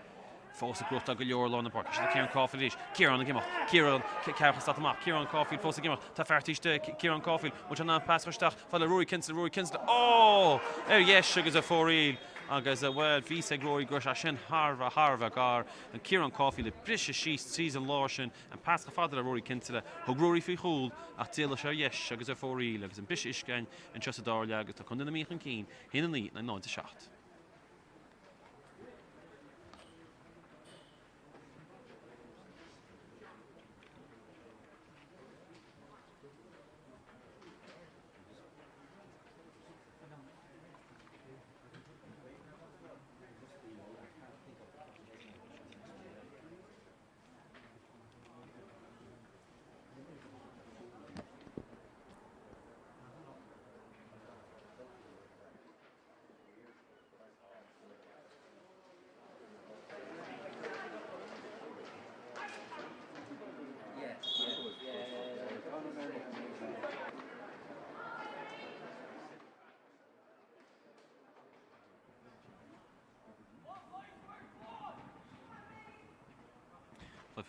fós ag gnóthachtáil go leor lár na páirce. Sin é Ciarán Caulfield arís. Ciarán ag imeacht. Ciarán, ceathracha slat amach. Ciarán Caulfield fós ag imeacht. Tá fear taobh istigh. Ciarán Caulfield. Bhfuil sé in ann pas a chur isteach? Fada le Rory Kinsella, Rory Kinsella, ó! Ar dheis agus ar fóraoil agus, bhuel, bhí 'fhios ag Rory go raibh sé sin thar a bheith, thar a bheith gar. An Ciarán Caulfield ag briseadh síos tríd an lár sin, an pas chomh fada le Rory Kinsella. Thug Rory faoi chúl ach d'éalaigh sé ar dheis agus ar fóraoil agus an briseadh uisce againn anseo sa dara leath agus tá Contae na Mí chun cinn, 1-9 in aghaidh 0-7.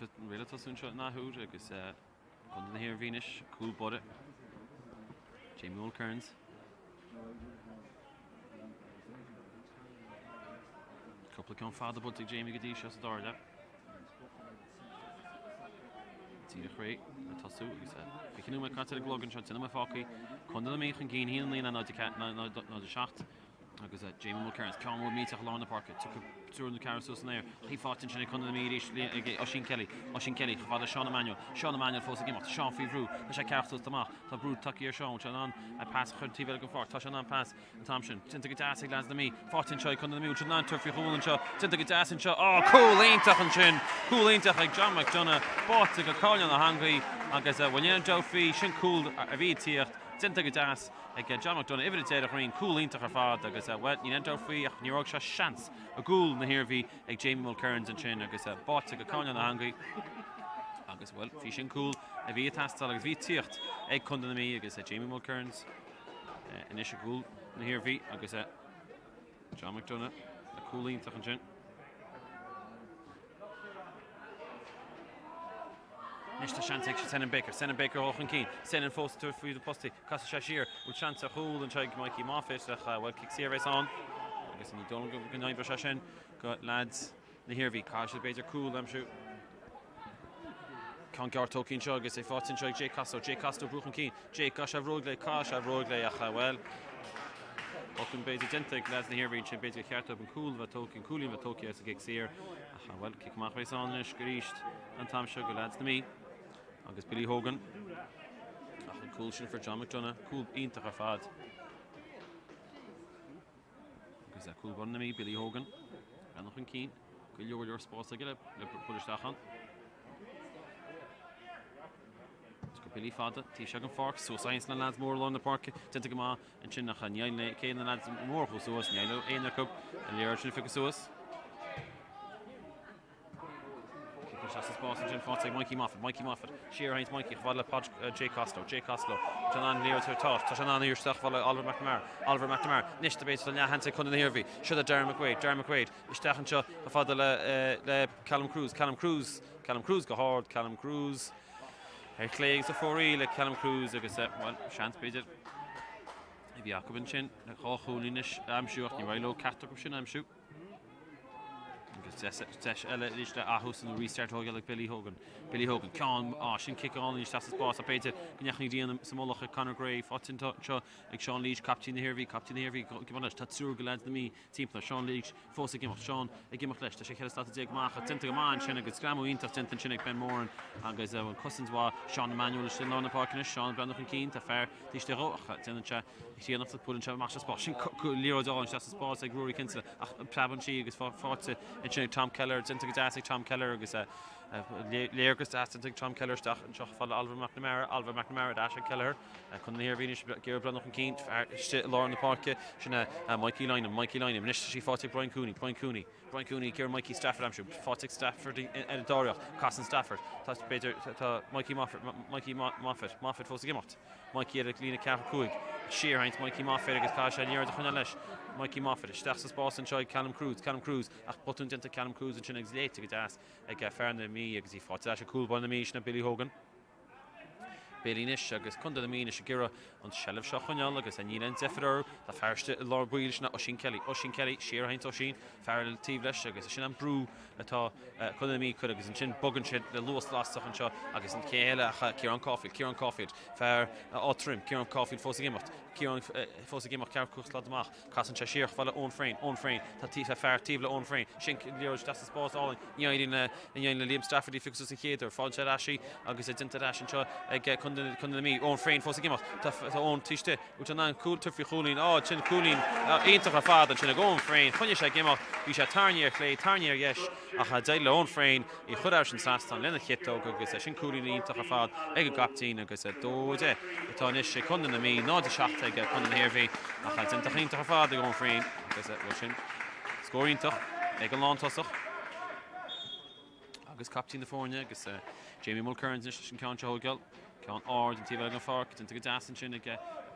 cluiche réidh le tosú anseo in athuair agus Contae na hIarmhí anois, cúl báire Jamie Mulkerrins. Cúpla ceann fada buailte ag Jamie go dtí seo sa dara leath. Díreach réidh le tosú agus 20 nóiméad caite ar an gclog anseo, 10 nóiméad fágtha. Contae na Mí chun cinn, 1-9 le 0-7. Agus Jamie Mulkerrins, ceann mór millteach i lár na páirce, tiocfaidh triúr nó ceathrar suas san aer. Í faighte ansin ag Contae na Mí arís ag Oisín Kelly. Oisín Kelly chomh fada le Seán Emmanuel. Seán Emmanuel fós ag imeacht. Seán faoi bhrú. Tá sé ceathracha slata amach. Tá brú tagtha ar Seán. Bhfuil sé in ann an pas a chur an taobh eile den pháirc? Tá sé in ann pas an t-am sin. Déanta go deas ag leaids na Mí. Faighte anseo ag Contae na Mí. Bhfuil siad in ann tabhairt faoi chúl anseo? Déanta go deas anseo. Á, cúl iontach ansin! Cúl iontach ag John McDonagh. Báite go cáinneán na heangaí agus bhuel níl aon dabht faoi, sin cúl a bhí ag tíocht. Déanta go deas ag John McDonagh, uimhir 10 ar a dhroim, cúl iontach ar fad agus, bhuel, níl aon dabht faoi ach níor fhág sé seans i gcúl na hIarmhí ag Jamie Mulkerrins ansin agus báite go cáinneán na heangaí agus, bhuel, bhí sin cúl a bhí ag teastáil agus bhí ag tíocht ag Contae na Mí agus Jamie Mulkerrins anois i gcúl na hIarmhí agus John McDonagh le cúl iontach ansin. Anois tá seans ag Senan Baker. Senan Baker dul chun cinn. Senan fós ag tabhairt faoi na postaí. Casfaidh sé siar. Bhfuil seans ar chúl anseo ag Mikey Moffitt ach bhuel cic saor a bheas ann. Agus ní dóigh liom go n-oibreoidh sé sin go leaids na hIarmhí. Caithfidh siad b'fhéidir cúl a aimsiú. Ceann gearr tógtha anseo agus é faighte anseo ag Jake Costello. Jake Costello brú chun cinn. Jake, gabhfaidh sé bhróig léi, caithfidh sé bhróig léi ach bhuel, botún b'fhéidir déanta ag leaids na hIarmhí ansin, b'fhéidir gur cheart dóibh an cúl a bheith tógtha, an cúilín a bheith tógtha as an gcic saor ach bhuel, cic amach a bheas ann anois arís an t-am seo go leaids na Mí agus Billy Hogan ach an cúl sin a fuair John McDonagh, cúl iontach ar fad. Agus cúl báire na Mí, Billy Hogan, breathnú chun cinn, go leor leor spás aige le bualadh isteach ann. Go Billy fada, taobh seo den pháirc, suas a na leaids móra lár na páirce, déanta go maith ansin ach ní fhaigheann cé na leaids móra chomh suas, ní fhaigheann aon acu an liathróid sin a phiocadh suas. Cic isteach sa spás ansin faighte ag Mikey Moffitt, Mikey Moffitt, siar a théanns Mikey chomh fada le Padraig Jake Costello, Jake Costello, tá an liathróid tá, tá sé in ann í a isteach chomh fada le Oliver McNamara, Oliver McNamara, anois tá b'fhéidir tá leathsheans ag Contae na hIarmhí, seo do Darren McQuaid, Darren McQuaid, isteach anseo chomh fada le le Callum Cruise, Callum Cruise, Callum Cruise go hard, Callum Cruise ar chlé agus ar fóraoil ag Callum Cruise agus bhuel, seans b'fhéidir a bhí acu ansin le dhá chúilín anois a aimsiú ach ní raibh leo ceachtar acu sin a aimsiú. Agus deis eile arís le aththús nó restart a thógáil ag Billy Hogan. Billy Hogan, ceann, á, sin cic álainn isteach sa spás ach b'fhéidir go ndeachaigh an ghrian sa mullach ag Conor Gray. Faighte anseo ag Seán Leach, captaen na hIarmhí, captaen na hIarmhí, go leis. Tá triúr de leaids na Mí timpeall air. Seán Leach fós ag imeacht. Seán ag imeacht leis. Tá sé 14 slata amach ach déanta go maith ansin agus greamú iontach déanta ansin ag Ben Moran agus an cosaint mhaith. Seán Emmanuel istigh i lár na páirce anois. Seán ag breathnú chun cinn. Tá fear taobh istigh dhó ach déanann sé críonnacht buaileann sé amach sa spás. Sin liathróid álainn isteach sa spás ag Ruairí Kinsella ach preabann sí agus faighte ansin ag Tom Kelleher, déanta go deas ag Tom Kelleher agus léargas deas déanta ag Tom Kelleher isteach anseo chomh fada le Oliver McNamara, Oliver McNamara ar ais ag Kelleher. Contae na hIarmhí anois ag iarraidh breathnú chun cinn, fear istigh i lár na páirce, sin é Mikey Lynam, Mikey Lynam, anois tá sí faighte ag Brian Cooney, Brian Cooney. Brian Cooney ag iarraidh Mikey Stafford a aimsiú. Faighte ag Stafford ar an dáiríreacht. Casann Stafford. Tá, b'fhéidir, tá Mikey Moffitt, Mikey Moffitt, Moffitt fós ag imeacht. Mikey ar an líne 4 5. Siar a théanns Mikey Moffitt agus caithfidh sé an liathróid a choinneáil leis. Mikey Moffitt isteach sa spás anseo ag Callum Cruise, Callum Cruise ach botún déanta ag Callum Cruise ansin agus léite go deas ag fear na Mí agus í faighte ar ais ag cúl báire na Mí, sin é Billy Hogan. Billy anois agus Contae na Mí anois ag iarraidh an tseilbh seo a choinneáil agus níl aon deifir orthu. Tá fear istigh i lár baill, sin é Oisín Kelly. Oisín Kelly, siar a théanns Oisín, fear eile taobh leis agus sin an brú atá Contae na Mí ag cur agus ansin bogann siad le luas lasrach anseo agus an cé eile ach Ciarán Caulfield. Ciarán Caulfield, fear Áth Troim, Ciarán Caulfield fós ag imeacht. Ciarán fós ag imeacht ceathracha cúig slat amach. Casann sé siar chomh fada le Eoin Frayne, Eoin Frayne, tá tá fear taobh le Eoin Frayne, sin liathróid isteach sa spás álainn, ní éiríonn le, ní éiríonn le Liam Stafford í a phiocadh suas an chéad uair, faigheann sé ar ais í agus é déanta ar ais anseo ag Contae na Mí, Eoin Frayne fós ag imeacht, tá tá Eoin taobh istigh, bhfuil sé in ann cúl, tabhairt faoi chúilín, á, sin cúilín iontach ar fad ansin ag Eoin Frayne, choinnigh sé ag imeacht, bhí sé tarraingthe ar chlé, tarraingthe ar dheis ach d'éirigh le Eoin Frayne í a chur thar an trasnán lena chiotóg agus sin cúilín iontach ar fad ag an gcaiptín agus 2-10 atá anois ag Contae na Mí, 0-7 ag Contae na hIarmhí ach déanta iontach ar fad ag Eoin Frayne agus bhuel sin scór iontach ag an lántosach agus caiptín na foirne agus Jamie Mulkerrins anois leis an ceann seo a thógáil. Ceann ard an taobh eile den pháirc, déanta go deas ansin ag.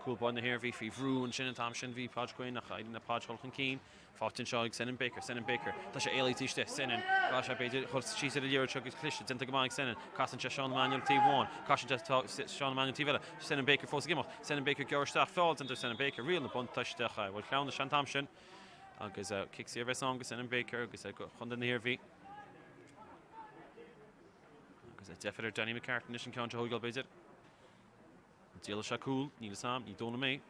Cúl báire na hIarmhí faoi bhrú ansin an t-am sin bhí Podge Quinn ach éiríonn le Podge dul chun cinn. Faighte anseo ag Senan Baker. Senan Baker. Tá sé éalaithe istigh. Senan. Tá sé b'fhéidir dhul síos ar an liathróid seo agus cliseadh déanta go maith ag Senan. Casann sé Seán Emmanuel taobh amháin. Casann sé Seán Emmanuel taobh eile. Senan Baker fós ag imeacht. Senan Baker gearr isteach. Feall déanta ar Senan Baker. Riail na buntáiste ach bhuel cleamhnais an t-am sin. Agus cic saor a bheas ann go Senan Baker agus go Chontae na hIarmhí. Agus deifir ar Danny McCartan anois an ceann seo a thógáil b'fhéidir. An dtriailfidh sé cúl? Níl fhios a'm, ní dóigh liom é.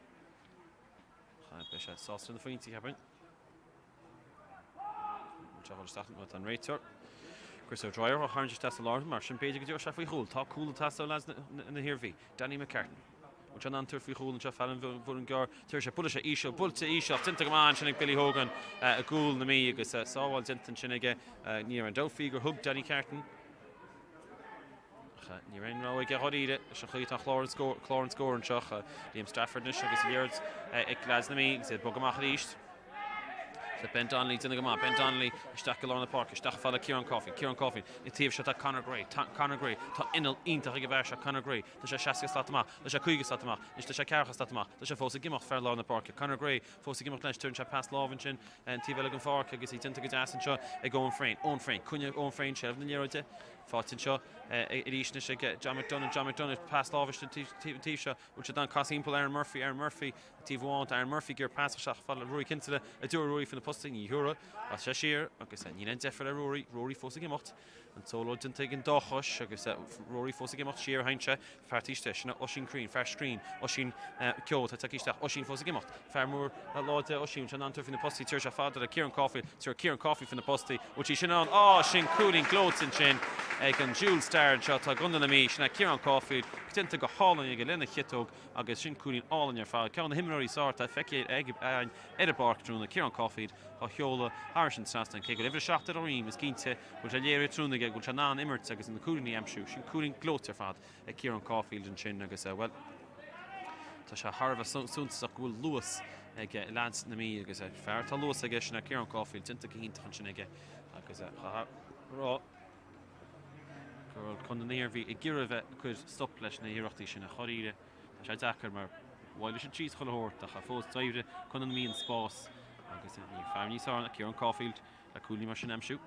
Beidh sé sásta na phointí, cheapfainn. Bhfuil sé dhul isteach nó tá an réiteoir. Chris O'Dwyer á tharraingt isteach sa lár, mar sin b'fhéidir go dtabharfaidh sé faoi chúl. Tá cúl ag teastáil ó leaids na hIarmhí. Danny McCartan. Bhfuil sé in ann tabhairt faoi chúl anseo fear an bhualadh gearr. Tabharfaidh sé, buailfidh sé íseal, buailte íseal, déanta go maith ansin ag Billy Hogan i gcúl na Mí agus sábháil déanta ansin aige. Ní raibh aon dabht faoi gur thug Danny Carton. Ach ní raibh aon rogha aige dháiríre leis an chaoi atá clár an scóir, clár an scóir anseo. Liam Stafford anois agus an liathróid ag leaids na Mí agus iad ag bogadh amach arís. So Ben Donnelly déanamh go maith. Ben Donnelly isteach go lár na páirce, isteach chomh fada le Ciarán Caulfield. Ciarán Caulfield an taobh seo tá Conor Gray. Conor Gray. Tá inneall iontach ag an bhfear seo Conor Gray. Tá sé 60 slat amach. Tá sé 50 slat amach. Anois tá sé 40 slat amach. Tá sé fós ag imeacht fear lár na páirce. Conor Gray fós ag imeacht leis. Tugann sé pas láimhe ansin an taobh eile den pháirc agus í déanta go deas anseo ag Eoin Frayne. Eoin Frayne. Coinneoidh Eoin Frayne seilbh na liathróide. Faighte anseo arís anois ag John McDonagh, John McDonagh, pas láimhe an taobh seo, bhfuil sé in ann casadh thimpeall Aaron Murphy, Aaron Murphy, an taobh amháin, tá Aaron Murphy ag iarraidh pas isteach fad le Ruairí Kinsella, an dtabharfaidh Ruairí faoi na postaí, ní thabharfaidh, las sé siar agus níl aon deifir ar Ruairí, Ruairí fós ag imeacht, an tsólóid déanta ag an dá chois agus Ruairí fós ag imeacht, siar a théann sé, fear taobh istigh, sin é Oisín Crean, fear scrín, Oisín Keogh atá tagtha isteach, Oisín fós ag imeacht, fear mór láidir Oisín, bhfuil sé in ann tabhairt faoi na postaí, tabharfaidh sé fada le Ciarán Caulfield, tabharfaidh Ciarán Caulfield faoi na postaí, bhfuil sí sin ann, á, sin cúilín gleoite ansin ag an dual star anseo, atá i gContae na Mí, sin é Ciarán Caulfield, déanta go hálainn aige lena chiotóg agus sin cúilín álainn ar fad, ceann de na himreoirí is fearr atá feicthe againn ar an bpáirc tráthnóna, Ciarán Caulfield á sheoladh thairis an trasnán, cé go bhfuil uimhir 7 ar a dhroim, is cinnte go bhfuil sé léirithe tráthnóna aige go bhfuil sé in ann imirt agus na cúilíní a aimsiú, sin cúilín gleoite ar fad. ag Ciarán Caulfield ansin agus, bhuel, tá sé thar a bheith suntasach go bhfuil luas ag leaids na Mí agus fear atá luas aige sin é Ciarán Caulfield, déanta go hiontach ansin aige agus chaithfeá a rá go raibh Contae na hIarmhí ag iarraidh a bheith ag cur stop leis na hiarrachtaí sin ach dháiríre tá sé deacair mar bhailigh siad síos chuile shórt ach fós d'oibrigh Contae na Mí an spás agus níl fear níos fearr ná Ciarán Caulfield le cúilíní mar sin a aimsiú.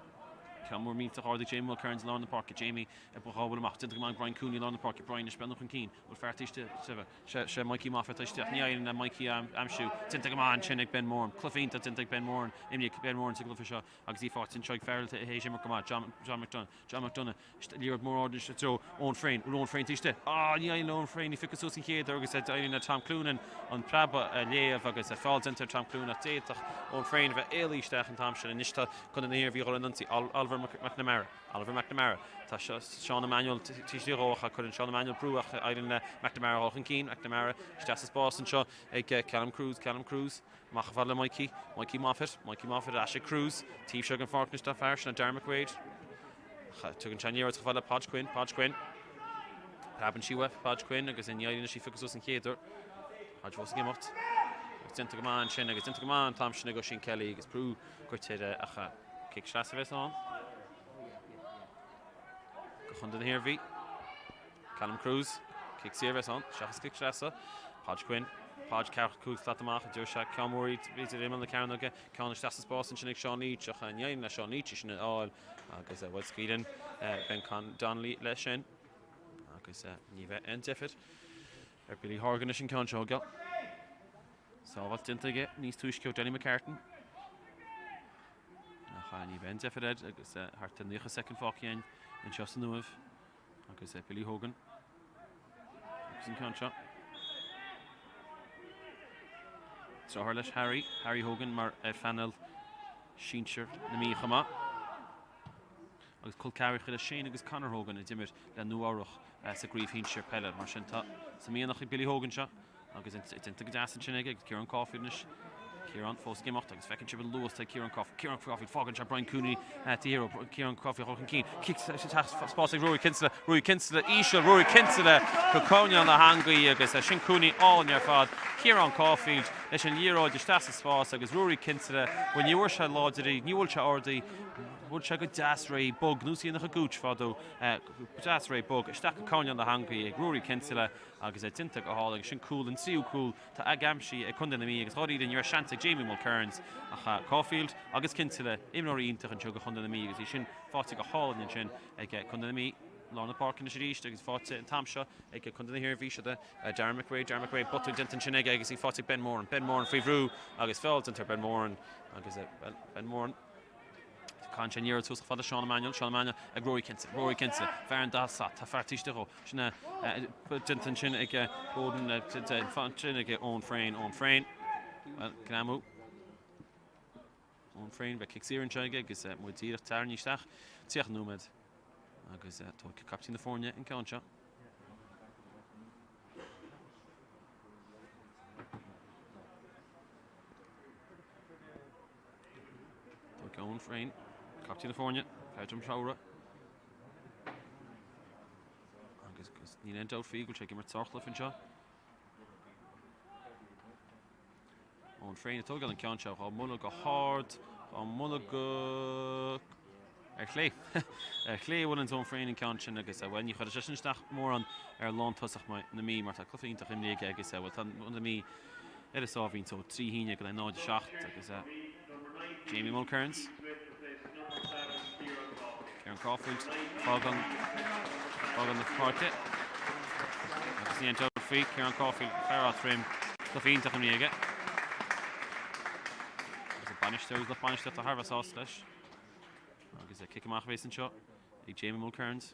Ceann mór millteach ard ag Jamie Mulkerrins i lár na páirce. Jamie ag gabháil amach. Déanta go maith ag Brian Cooney i lár na páirce. Brian ag breathnú chun cinn. Bhfuil fear taobh istigh? Sé Mikey Moffitt atá istigh. Ní éiríonn le Mikey a aimsiú. Déanta go maith ansin ag Ben Moran. Cluiche iontach déanta ag Ben Moran. Imní Ben Moran sa gcluiche seo agus í faighte anseo ag fear eile théis imirt go maith, John McDonagh. John McDonagh. Liathróid mór ard anois i dtreo Eoin Frayne. Bhfuil Eoin Frayne taobh istigh? Ah, ní éiríonn le Eoin Frayne í a phiocadh suas an chéad uair agus éiríonn le Tom Cloonan an preabadh a léamh agus feall déanta ar Tom Cloonan ach d'fhéadfadh Eoin Frayne a bheith éalaithe isteach an t-am sin. Anois tá Contae na hIarmhí ag dul ar an ionsaí. Oliver McNamara. Oliver McNamara. Tá Seán Emmanuel taobh istigh dhó ach cuireann Seán Emmanuel brú ach éiríonn le McNamara a dhul chun cinn. McNamara isteach sa spás anseo ag Callum Cruise. Callum Cruise. Amach chomh fada le Mikey, Mikey Moffitt, Mikey Moffitt ar ais ag Cruise, taobh seo den pháirc anois dá fear, sin é Darren McQuaid. Tugann sé an liathróid chomh fada le Podge Quinn, Podge Quinn. Preabann sí uaidh Podge Quinn agus ní éiríonn leis í a phiocadh suas an chéad uair. Podge fós ag imeacht. Agus déanta go maith ansin agus déanta go maith an t-am sin ag Oisín Kelly agus brú curtha air ach cic sleasa a bheas ann. Go Chontae na hIarmhí. Callum Cruise, cic saor a bheas ann, seachas cic sleasa. Podge Quinn, Podge 45 slat amach, a deir sé, ceann mór idir imeall na cearnóige, ceann isteach sa spás ansin ag Seán Leach ach ní éiríonn le Seán Leach í sin a fháil agus bhuel scaoileann Ben Con Donnelly leis sin agus ní bheidh aon deifir ar Billy Horgan leis an ceann seo a thógáil. Sábháil déanta aige níos túisce ó Danny McCartan. Ach ní bheidh aon deifir air agus thart ar 90 soicind fágtha againn anseo san Uaimh. Agus Billy Hogan. Agus an ceann seo. Deartháir leis Harry, Harry Hogan mar ar phainéal sinsir na Mí chomh maith. Agus col ceathracha le Shane agus Conor Hogan a d'imir le Nua Eabhrach sa gcraobh shinsir peile. Mar sin tá sa mianach ag Billy Hogan seo. Agus déanta go deas ansin aige agus Ciarán Caulfield anois. Ciarán fós ag imeacht agus feiceann sibh an luas ag Ciarán Caulfield. Ciarán Caulfield fágann sé Brian Cooney taobh thiar ó Ciarán Caulfield dul chun cinn. Cic spás ag Ruairí Kinsella. Ruairí Kinsella íseal. Ruairí Kinsella go coirnéal na heangaí agus sin cúilín álainn ar fad. Ciarán Caulfield leis an liathróid isteach sa spás agus Ruairí Kinsella, bhuel ní bhfuair sé láidir í, ní bhfuair sé ard í. Bhuail sé go deas réidh bog, nós a dhéanfadh an Gooch fadó, deas réidh bog isteach go coirnéal na heangaí ag Ruairí Kinsella agus é déanta go hálainn. Sin cúl, an tríú cúl atá aimsithe ag Contae na Mí agus dháiríre ní raibh seans ag Jamie Mulkerrins ach Caulfield agus Kinsella, imreoirí iontach anseo do Chontae na Mí agus í sin faighte go hálainn ansin ag Contae na Mí. Lár na páirce anois arís agus faighte an t-am seo ag Contae na hIarmhí. Seo do Darren McQuaid, Darren McQuaid, botún déanta ansin aige agus í faighte ag Ben Moran. Ben Moran faoi bhrú agus feall déanta ar Ben Moran agus Ben Moran. Caitheann sé an liathróid suas chomh fada le Seán Emmanuel, Seán Emmanuel ag Rory Kinsella, Rory Kinsella, fear an dá slat, tá fear taobh istigh dhó. Sin déanta ansin ag Bowden, ansin ag Eoin Frayne, Eoin Frayne. Bhuel, greamú. Eoin Frayne, beidh cic saor anseo aige agus muid díreach tarraingthe isteach 30 nóiméad agus tógfaidh captaen na foirne an ceann seo. Tógfaidh Eoin Frayne, captaen na foirne, fear Droim Seabhra. Agus níl aon dabht faoi go bhfuil sé ag imirt sárchluiche anseo. Eoin Frayne ag tógáil an ceann seo, dhá mbualadh go hard, dhá mbualadh go ar chlé. Ar chlé a bhuaileann Eoin Frayne an ceann sin agus, bhuel, ní chuirfidh sé sin isteach mórán ar lántosach na Mí mar tá cluiche iontach imrithe aige agus, bhuel, tá na Mí ar a sáimhín só, 3 1 go 0 7 agus Jamie Mulkerrins. Ciarán Caulfield fágáil fágáil na páirce agus ní aon dabht faoi Ciarán Caulfield fear Áth Troim cluiche iontach imrithe aige. Agus an bainisteoir agus lucht bainistíochta thar a bheith sásta leis. Agus cic amach a bhéas anseo ag Jamie Mulkerrins.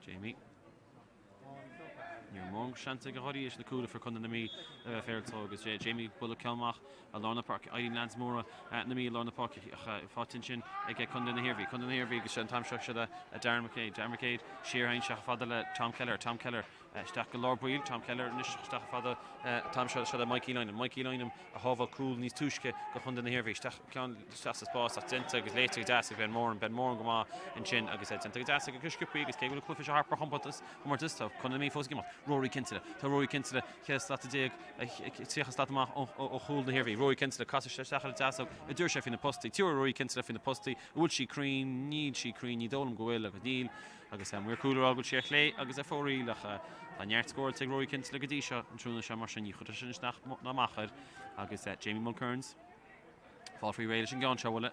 Jamie. Ní raibh mórán seans aige dháiríre na cúil a fuair Contae na Mí le bheith féaráilte agus Jamie ag bualadh ceann amach i lár na páirce. Éiríonn leaids móra na Mí i lár na páirce ach faighte ansin ag Contae na hIarmhí. Contae na hIarmhí agus an t-am seo seo Darren McCabe. Darren McCabe siar féin isteach fada le Tom Kelleher. Tom Kelleher isteach go lár baill. Tom Kelleher anois isteach fada an t-am seo seo le Mikey Lynam. Mikey Lynam a shábháil cúl níos túisce do chontae na hIarmhí. Isteach ceann isteach sa spás ach déanta agus léite go deas ag Ben Moran. Ben Moran go maith ansin agus é déanta go deas aige go sciobthaí agus cé go bhfuil an cluiche seo thart mar chomórtas, comórtas, tá Contae na Mí fós ag imeacht. Rory Kinsella. Tá Rory Kinsella 14 slat, 30 slat amach ó chúl na hIarmhí. Rory Kinsella, casfaidh sé isteach ar an deasóg, an dtabharfaidh sé faoi na postaí. Tabharfaidh Rory Kinsella faoi na postaí. An bhfuil sí cruinn? Níl sí cruinn. Ní dóigh liom go bhfuil agus níl. Agus maor cúil ag rá go bhfuil sí ar chlé agus ar fóraoil ach tá neart scóráilte ag Rory Kinsella go dtí seo an tráthnóna seo mar sin ní chuirfidh sin isteach ná amach air agus Jamie Mulkerrins fáil faoi réidh leis an gceann seo a bhualadh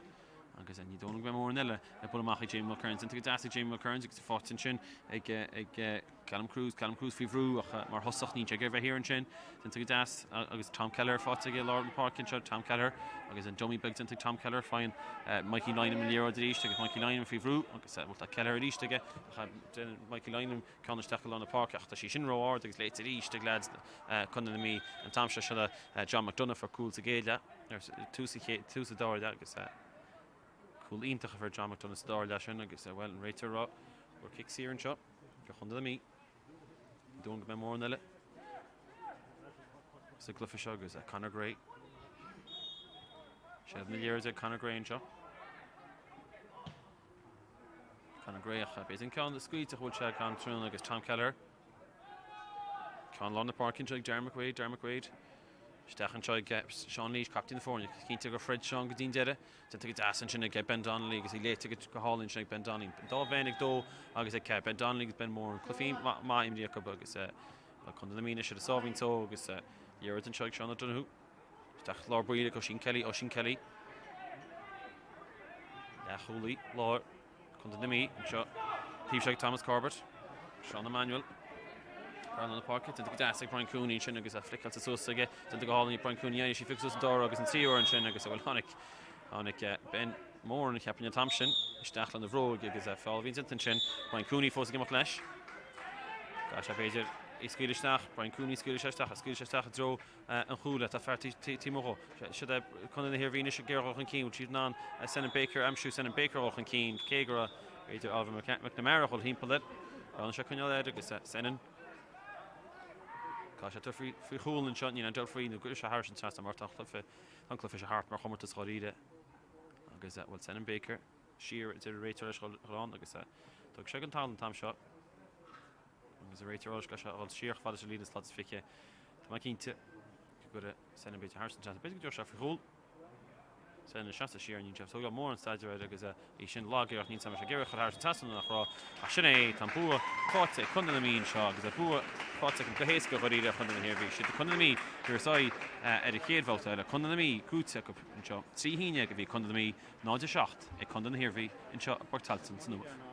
agus ní dóigh liom go mbeidh mórán eile le bualadh amach ag Jamie Mulkerrins. Déanta go deas ag Jamie Mulkerrins agus faighte ansin ag ag Callum Cruise, Callum Cruise faoi bhrú ach mar thosach níl sé ag iarraidh bheith thiar ansin. Déanta go deas agus Tom Kelleher faighte aige i lár na páirce anseo, Tom Kelleher agus an dummy beag déanta ag Tom Kelleher. Faigheann Mikey Lynam an liathróid arís agus Mikey Lynam faoi bhrú agus bhuel tá Kelleher arís aige ach déanann Mikey Lynam ceann isteach i lár na páirce ach tá sí sin ró-ard agus léite arís ag leaids Chontae na Mí an t-am seo. Seo John McDonagh fuair cúl sa gcéad leath, tús an dara leath agus cúl iontach a fuair John McDonagh sa dara leath sin agus bhuel an réiteoir ag rá go bhfuil cic saor anseo do Chontae na Mí. Ní dóigh liom go mbeidh mórán eile sa gcluiche seo agus Conor Gray. Seilbh na liathróide ag Conor Gray anseo. Conor Gray ach b'fhéidir an ceann scaoilte a bhfuil sé gan tráthnóna agus Tom Kelleher. Ceann lár na páirce anseo ag Darren McQuaid, Darren McQuaid. Isteach anseo ag Seán Leash, captaen na foirne. Cinnte gur throid Seán go dtí'n deireadh. Déanta go deas ansin ag Ben Donnelly agus í léite go hálainn ansin ag Ben Donnelly. An dá Ben ag dó agus ag Ben Donnelly agus Ben Moran. Cluichí maith imrithe acu agus Contae na Mí anois ar a sáimhín só agus liathróid anseo ag Seán O'Donoghue. Isteach lár baill ag Oisín Kelly, Oisín Kelly. Leathchúlaí láir. Contae na Mí anseo. Taobh seo ag Thomas Corbett. Seán Emmanuel. Fear lár na páirce. Déanta go deas ag Brian Cooney ansin agus a fliceáilte suas aige. Déanta go hálainn ag Brian Cooney. Éirigh sí phiocadh suas an dara agus an tríú uair ansin agus bhuel tháinig tháinig Ben Moran cheapfainn an t-am sin isteach lena bhróig agus feall a bhí déanta ansin. Brian Cooney fós ag imeacht leis. Caithfidh sé b'fhéidir é scaoileadh isteach. Brian Cooney scaoileadh sé isteach. Scaoileadh sé isteach i dtreo an chúil. Tá fear taobh amuigh dhó. Siod é Contae na hIarmhí anois ag iarraidh dul chun cinn. Bhfuil siad in ann Senan Baker a aimsiú? Senan Baker dul chun cinn cé go raibh b'fhéidir Oliver McNamara a dhul thimpeall air. Roghnaigh sé coinneáil air agus Senan. Caithfidh sé tabhairt faoi chúl anseo. Níl aon dabht faoi nó go gcuirfidh sé thairis an trasnán mar tá an cluiche tá an cluiche seo thart mar chomórtas dháiríre. Agus bhuel Senan Baker siar a deir an réiteoir leis dhul ann agus thug sé den talamh an t-am seo. Agus an réiteoir leis go sé a dhul siar chomh fada leis an líne slat is 20. Tá mé cinnte go gcuirfidh Senan b'fhéidir thairis an trasnán. B'fhéidir go dtabharfaidh sé faoi chúl. Senan seasta siar níl sé tógáil mórán staidéir air agus í sin lag-iarracht níl sé ag iarraidh chur thairis an trasnán nach raibh ach sin é tá an bua faighte ag Contae na Mí anseo agus an bua faighte acu go héasca dháiríre ar Chontae na hIarmhí. Siad Contae na Mí ag tabhairt aghaidh ar an chéad bhabhta eile. Contae na Mí gnóite acu anseo. 3 1 a bhí ag Contae na Mí, 0 7 ag Contae na hIarmhí anseo i bPáirc Tailteann san Uaimh.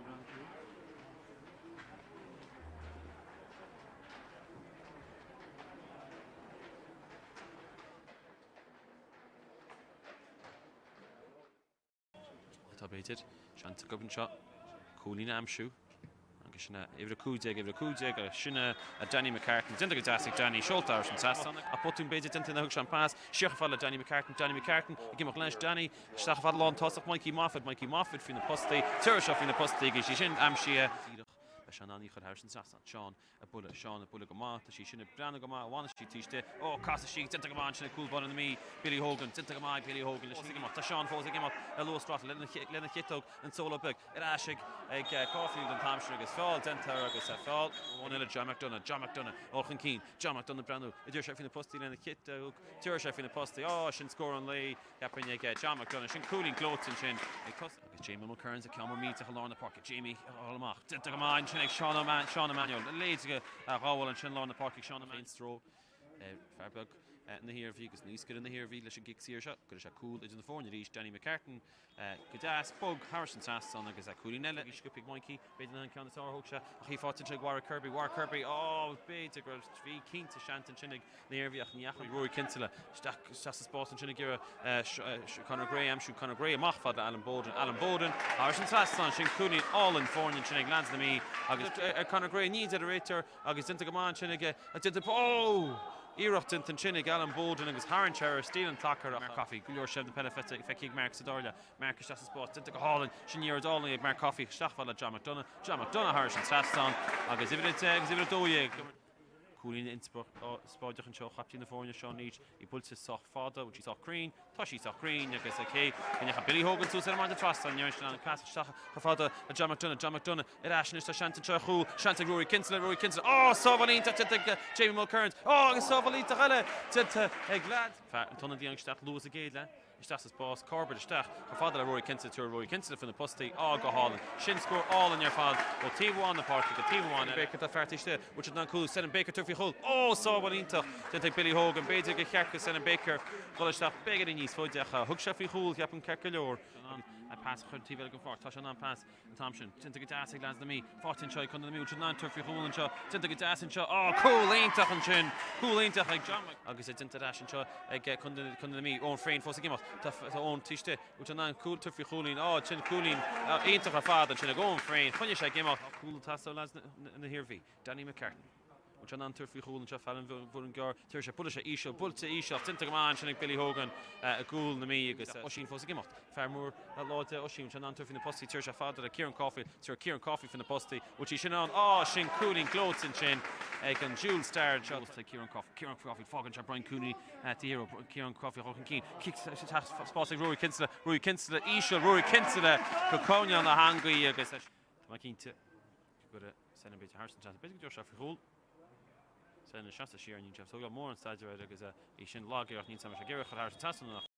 Atá b'fhéidir, seans acu anseo cúilín a aimsiú agus sin é uimhir 15, uimhir 15 agus sin é Danny McCartan, déanta go deas ag Danny, seolta thairis an trasnán ach botún b'fhéidir déanta nuair a thug sé an pas, siar chomh fada le Danny McCartan, Danny McCartan ag imeacht leis, Danny isteach chomh fada lántosach, Mikey Moffitt, Mikey Moffitt faoi na postaí, tabharfaidh sé faoi na postaí agus í sin aimsithe. Díreach beidh sé in ann í a chur thairis an trasnán, Seán. ag bualadh, Seán ag bualadh go maith, tá sí sin ag breathnú go maith, bhain sí taobh istigh, ó, casadh sí, déanta go maith ansin ag cúl báire na Mí, Billy Hogan, déanta go maith ag Billy Hogan, leis ag imeacht, tá Seán fós ag imeacht le luas throttle, lena chiotóg, an solo beag, ar ais ag Caulfield an t-am sin agus feall déanta air agus feall amháin eile, John McDonagh, John McDonagh, dul chun cinn, John McDonagh ag breathnú, an dtabharfaidh sé faoi na postaí lena chiotóg, tabharfaidh sé faoi na postaí, á, sin scór an lae. Cheapfainn ag John McDonagh. Sin cúilín gleoite ansin ag tosach. Agus Jamie Mulkerrins ag ceann mór millteach i lár na páirce. Jamie ag dul amach. Déanta go maith ansin ag Seán Seán O'Maniel. A leithéid de ghabháil ansin i lár na páirce ag Seán O'Maniel. Stró ar fear beag na hIarmhí agus naoscaire na hIarmhí leis an gcic saor seo. Cuirfidh sé cúl idir na foirne arís. Danny McCartan go deas bog thairis an trasnán agus cúilín eile. Bhí sciobtha ag Mikey. B'fhéidir nach an ceann is fearr a thóg sé ach í faighte ansin ag Warwick Kirby. Warwick Kirby, Ó, b'fhéidir go raibh, bhí cinnte seans ansin ag na hIarmhí ach ní dheachaigh Ruairí Kinsella isteach isteach sa spás ansin ag iarraidh Conor Gray a aimsiú. Conor Gray amach fad le Alan Boden. Alan Boden thairis an trasnán. Sin cúilín álainn foirne ansin ag leaids na Mí agus ar Conor Gray ní deir an réiteoir agus déanta go maith ansin aige. Déanta, ó! Iarracht déanta ansin ag Alan Boden agus tharraing air ar stíl an tsacair ach Mark Coffey, go leor seilbh na peile feicthe ag Mark sa dara leath. Mark isteach sa spás, déanta go hálainn. Sin iarracht álainn ag Mark Coffey isteach fad le John McDonagh. John McDonagh thairis an trasnán agus uimhir 10 agus uimhir 12. Cúilín inspioráideach anseo ó chaiptín na foirne, Seán Leach, í buailte sách fada, bhfuil sí sách cruinn? Tá sí sách cruinn agus cé go ndeachaigh Billy Hogan suas ar an maide trasna, ní raibh sé in ann an pas isteach chomh fada le John McDonagh. John McDonagh ar ais anois, tá seans anseo ar chúl, seans ag Ruairí Kinsella, Ruairí Kinsella, oh sábháil iontach déanta ag Jamie Mulkerrins, oh agus sábháil iontach eile déanta ag leaid. Fear an t-ionadaí isteach luath sa gcéad leath. Isteach sa spás, Corbett isteach chomh fada le Ruairí Kinsella, tabharfaidh Ruairí Kinsella faoi na postaí, á go hálainn. Sin scór álainn ar fad ó taobh amháin na páirce go taobh amháin eile. Baker tá fear taobh istigh, bhfuil siad in ann cúlú, Senan Baker tabhair faoi chúl, ó sábháil iontach déanta ag Billy Hogan, b'fhéidir gur cheart do Senan Baker dhul isteach beagáinín níos faide ach thug sé faoi chúl, cheapfainn ceart go leor. An pas a chur an taobh eile den pháirc, tá sé in ann pas. An t-am sin, déanta go deas ag leaids na Mí. Faighte anseo ag Contae na Mí, bhfuil siad in ann tabhairt faoi chúl anseo. Déanta go deas anseo. Á, cúl iontach ansin! Cúl iontach ag John Mc. Agus é déanta ar ais anseo ag Contae na Mí. Eoin Frayne fós ag imeacht. Tá Eoin taobh istigh. Bhfuil siad in ann cúl, tabhairt faoi chúilín. Á, sin cúilín iontach ar fad ansin ag Eoin Frayne. Choinnigh sé ag imeacht. Tá cúl ag teastáil ó leaids na hIarmhí. Danny McCartan. Bhfuil sé in ann tabhairt faoi chúl anseo, fear an Mhuilinn gCearr, tabharfaidh sé, buailfidh sé íseal, buailte íseal ach déanta go maith ansin ag Billy Hogan i gcúl na Mí agus Oisín fós ag imeacht. Fear mór láidir Oisín, bhfuil sé in ann tabhairt faoi na postaí, tabharfaidh sé fada le Ciarán Caulfield, tabharfaidh Ciarán Caulfield faoi na postaí, bhfuil sí sin in ann, á, sin cúilín gleoite ansin ag an dual star anseo. Ag Ciarán Caulfield, Ciarán Caulfield, fágann sé Brian Cooney taobh thiar, Ciarán Caulfield dul chun cinn, cic isteach sa spás ag Ruairí Kinsella, Ruairí Kinsella íseal, Ruairí Kinsella go coirnéal na heangaí agus tá mé cinnte go gcuirfidh Senan b'fhéidir thairis an trasnán. B'fhéidir go dtabharfaidh sé faoi chúl. Senan seasta siar níl sé ag tógáil mórán staidéir air agus í sin lag-iarracht níl sé ag iarraidh a chur thairis an trasnán ach.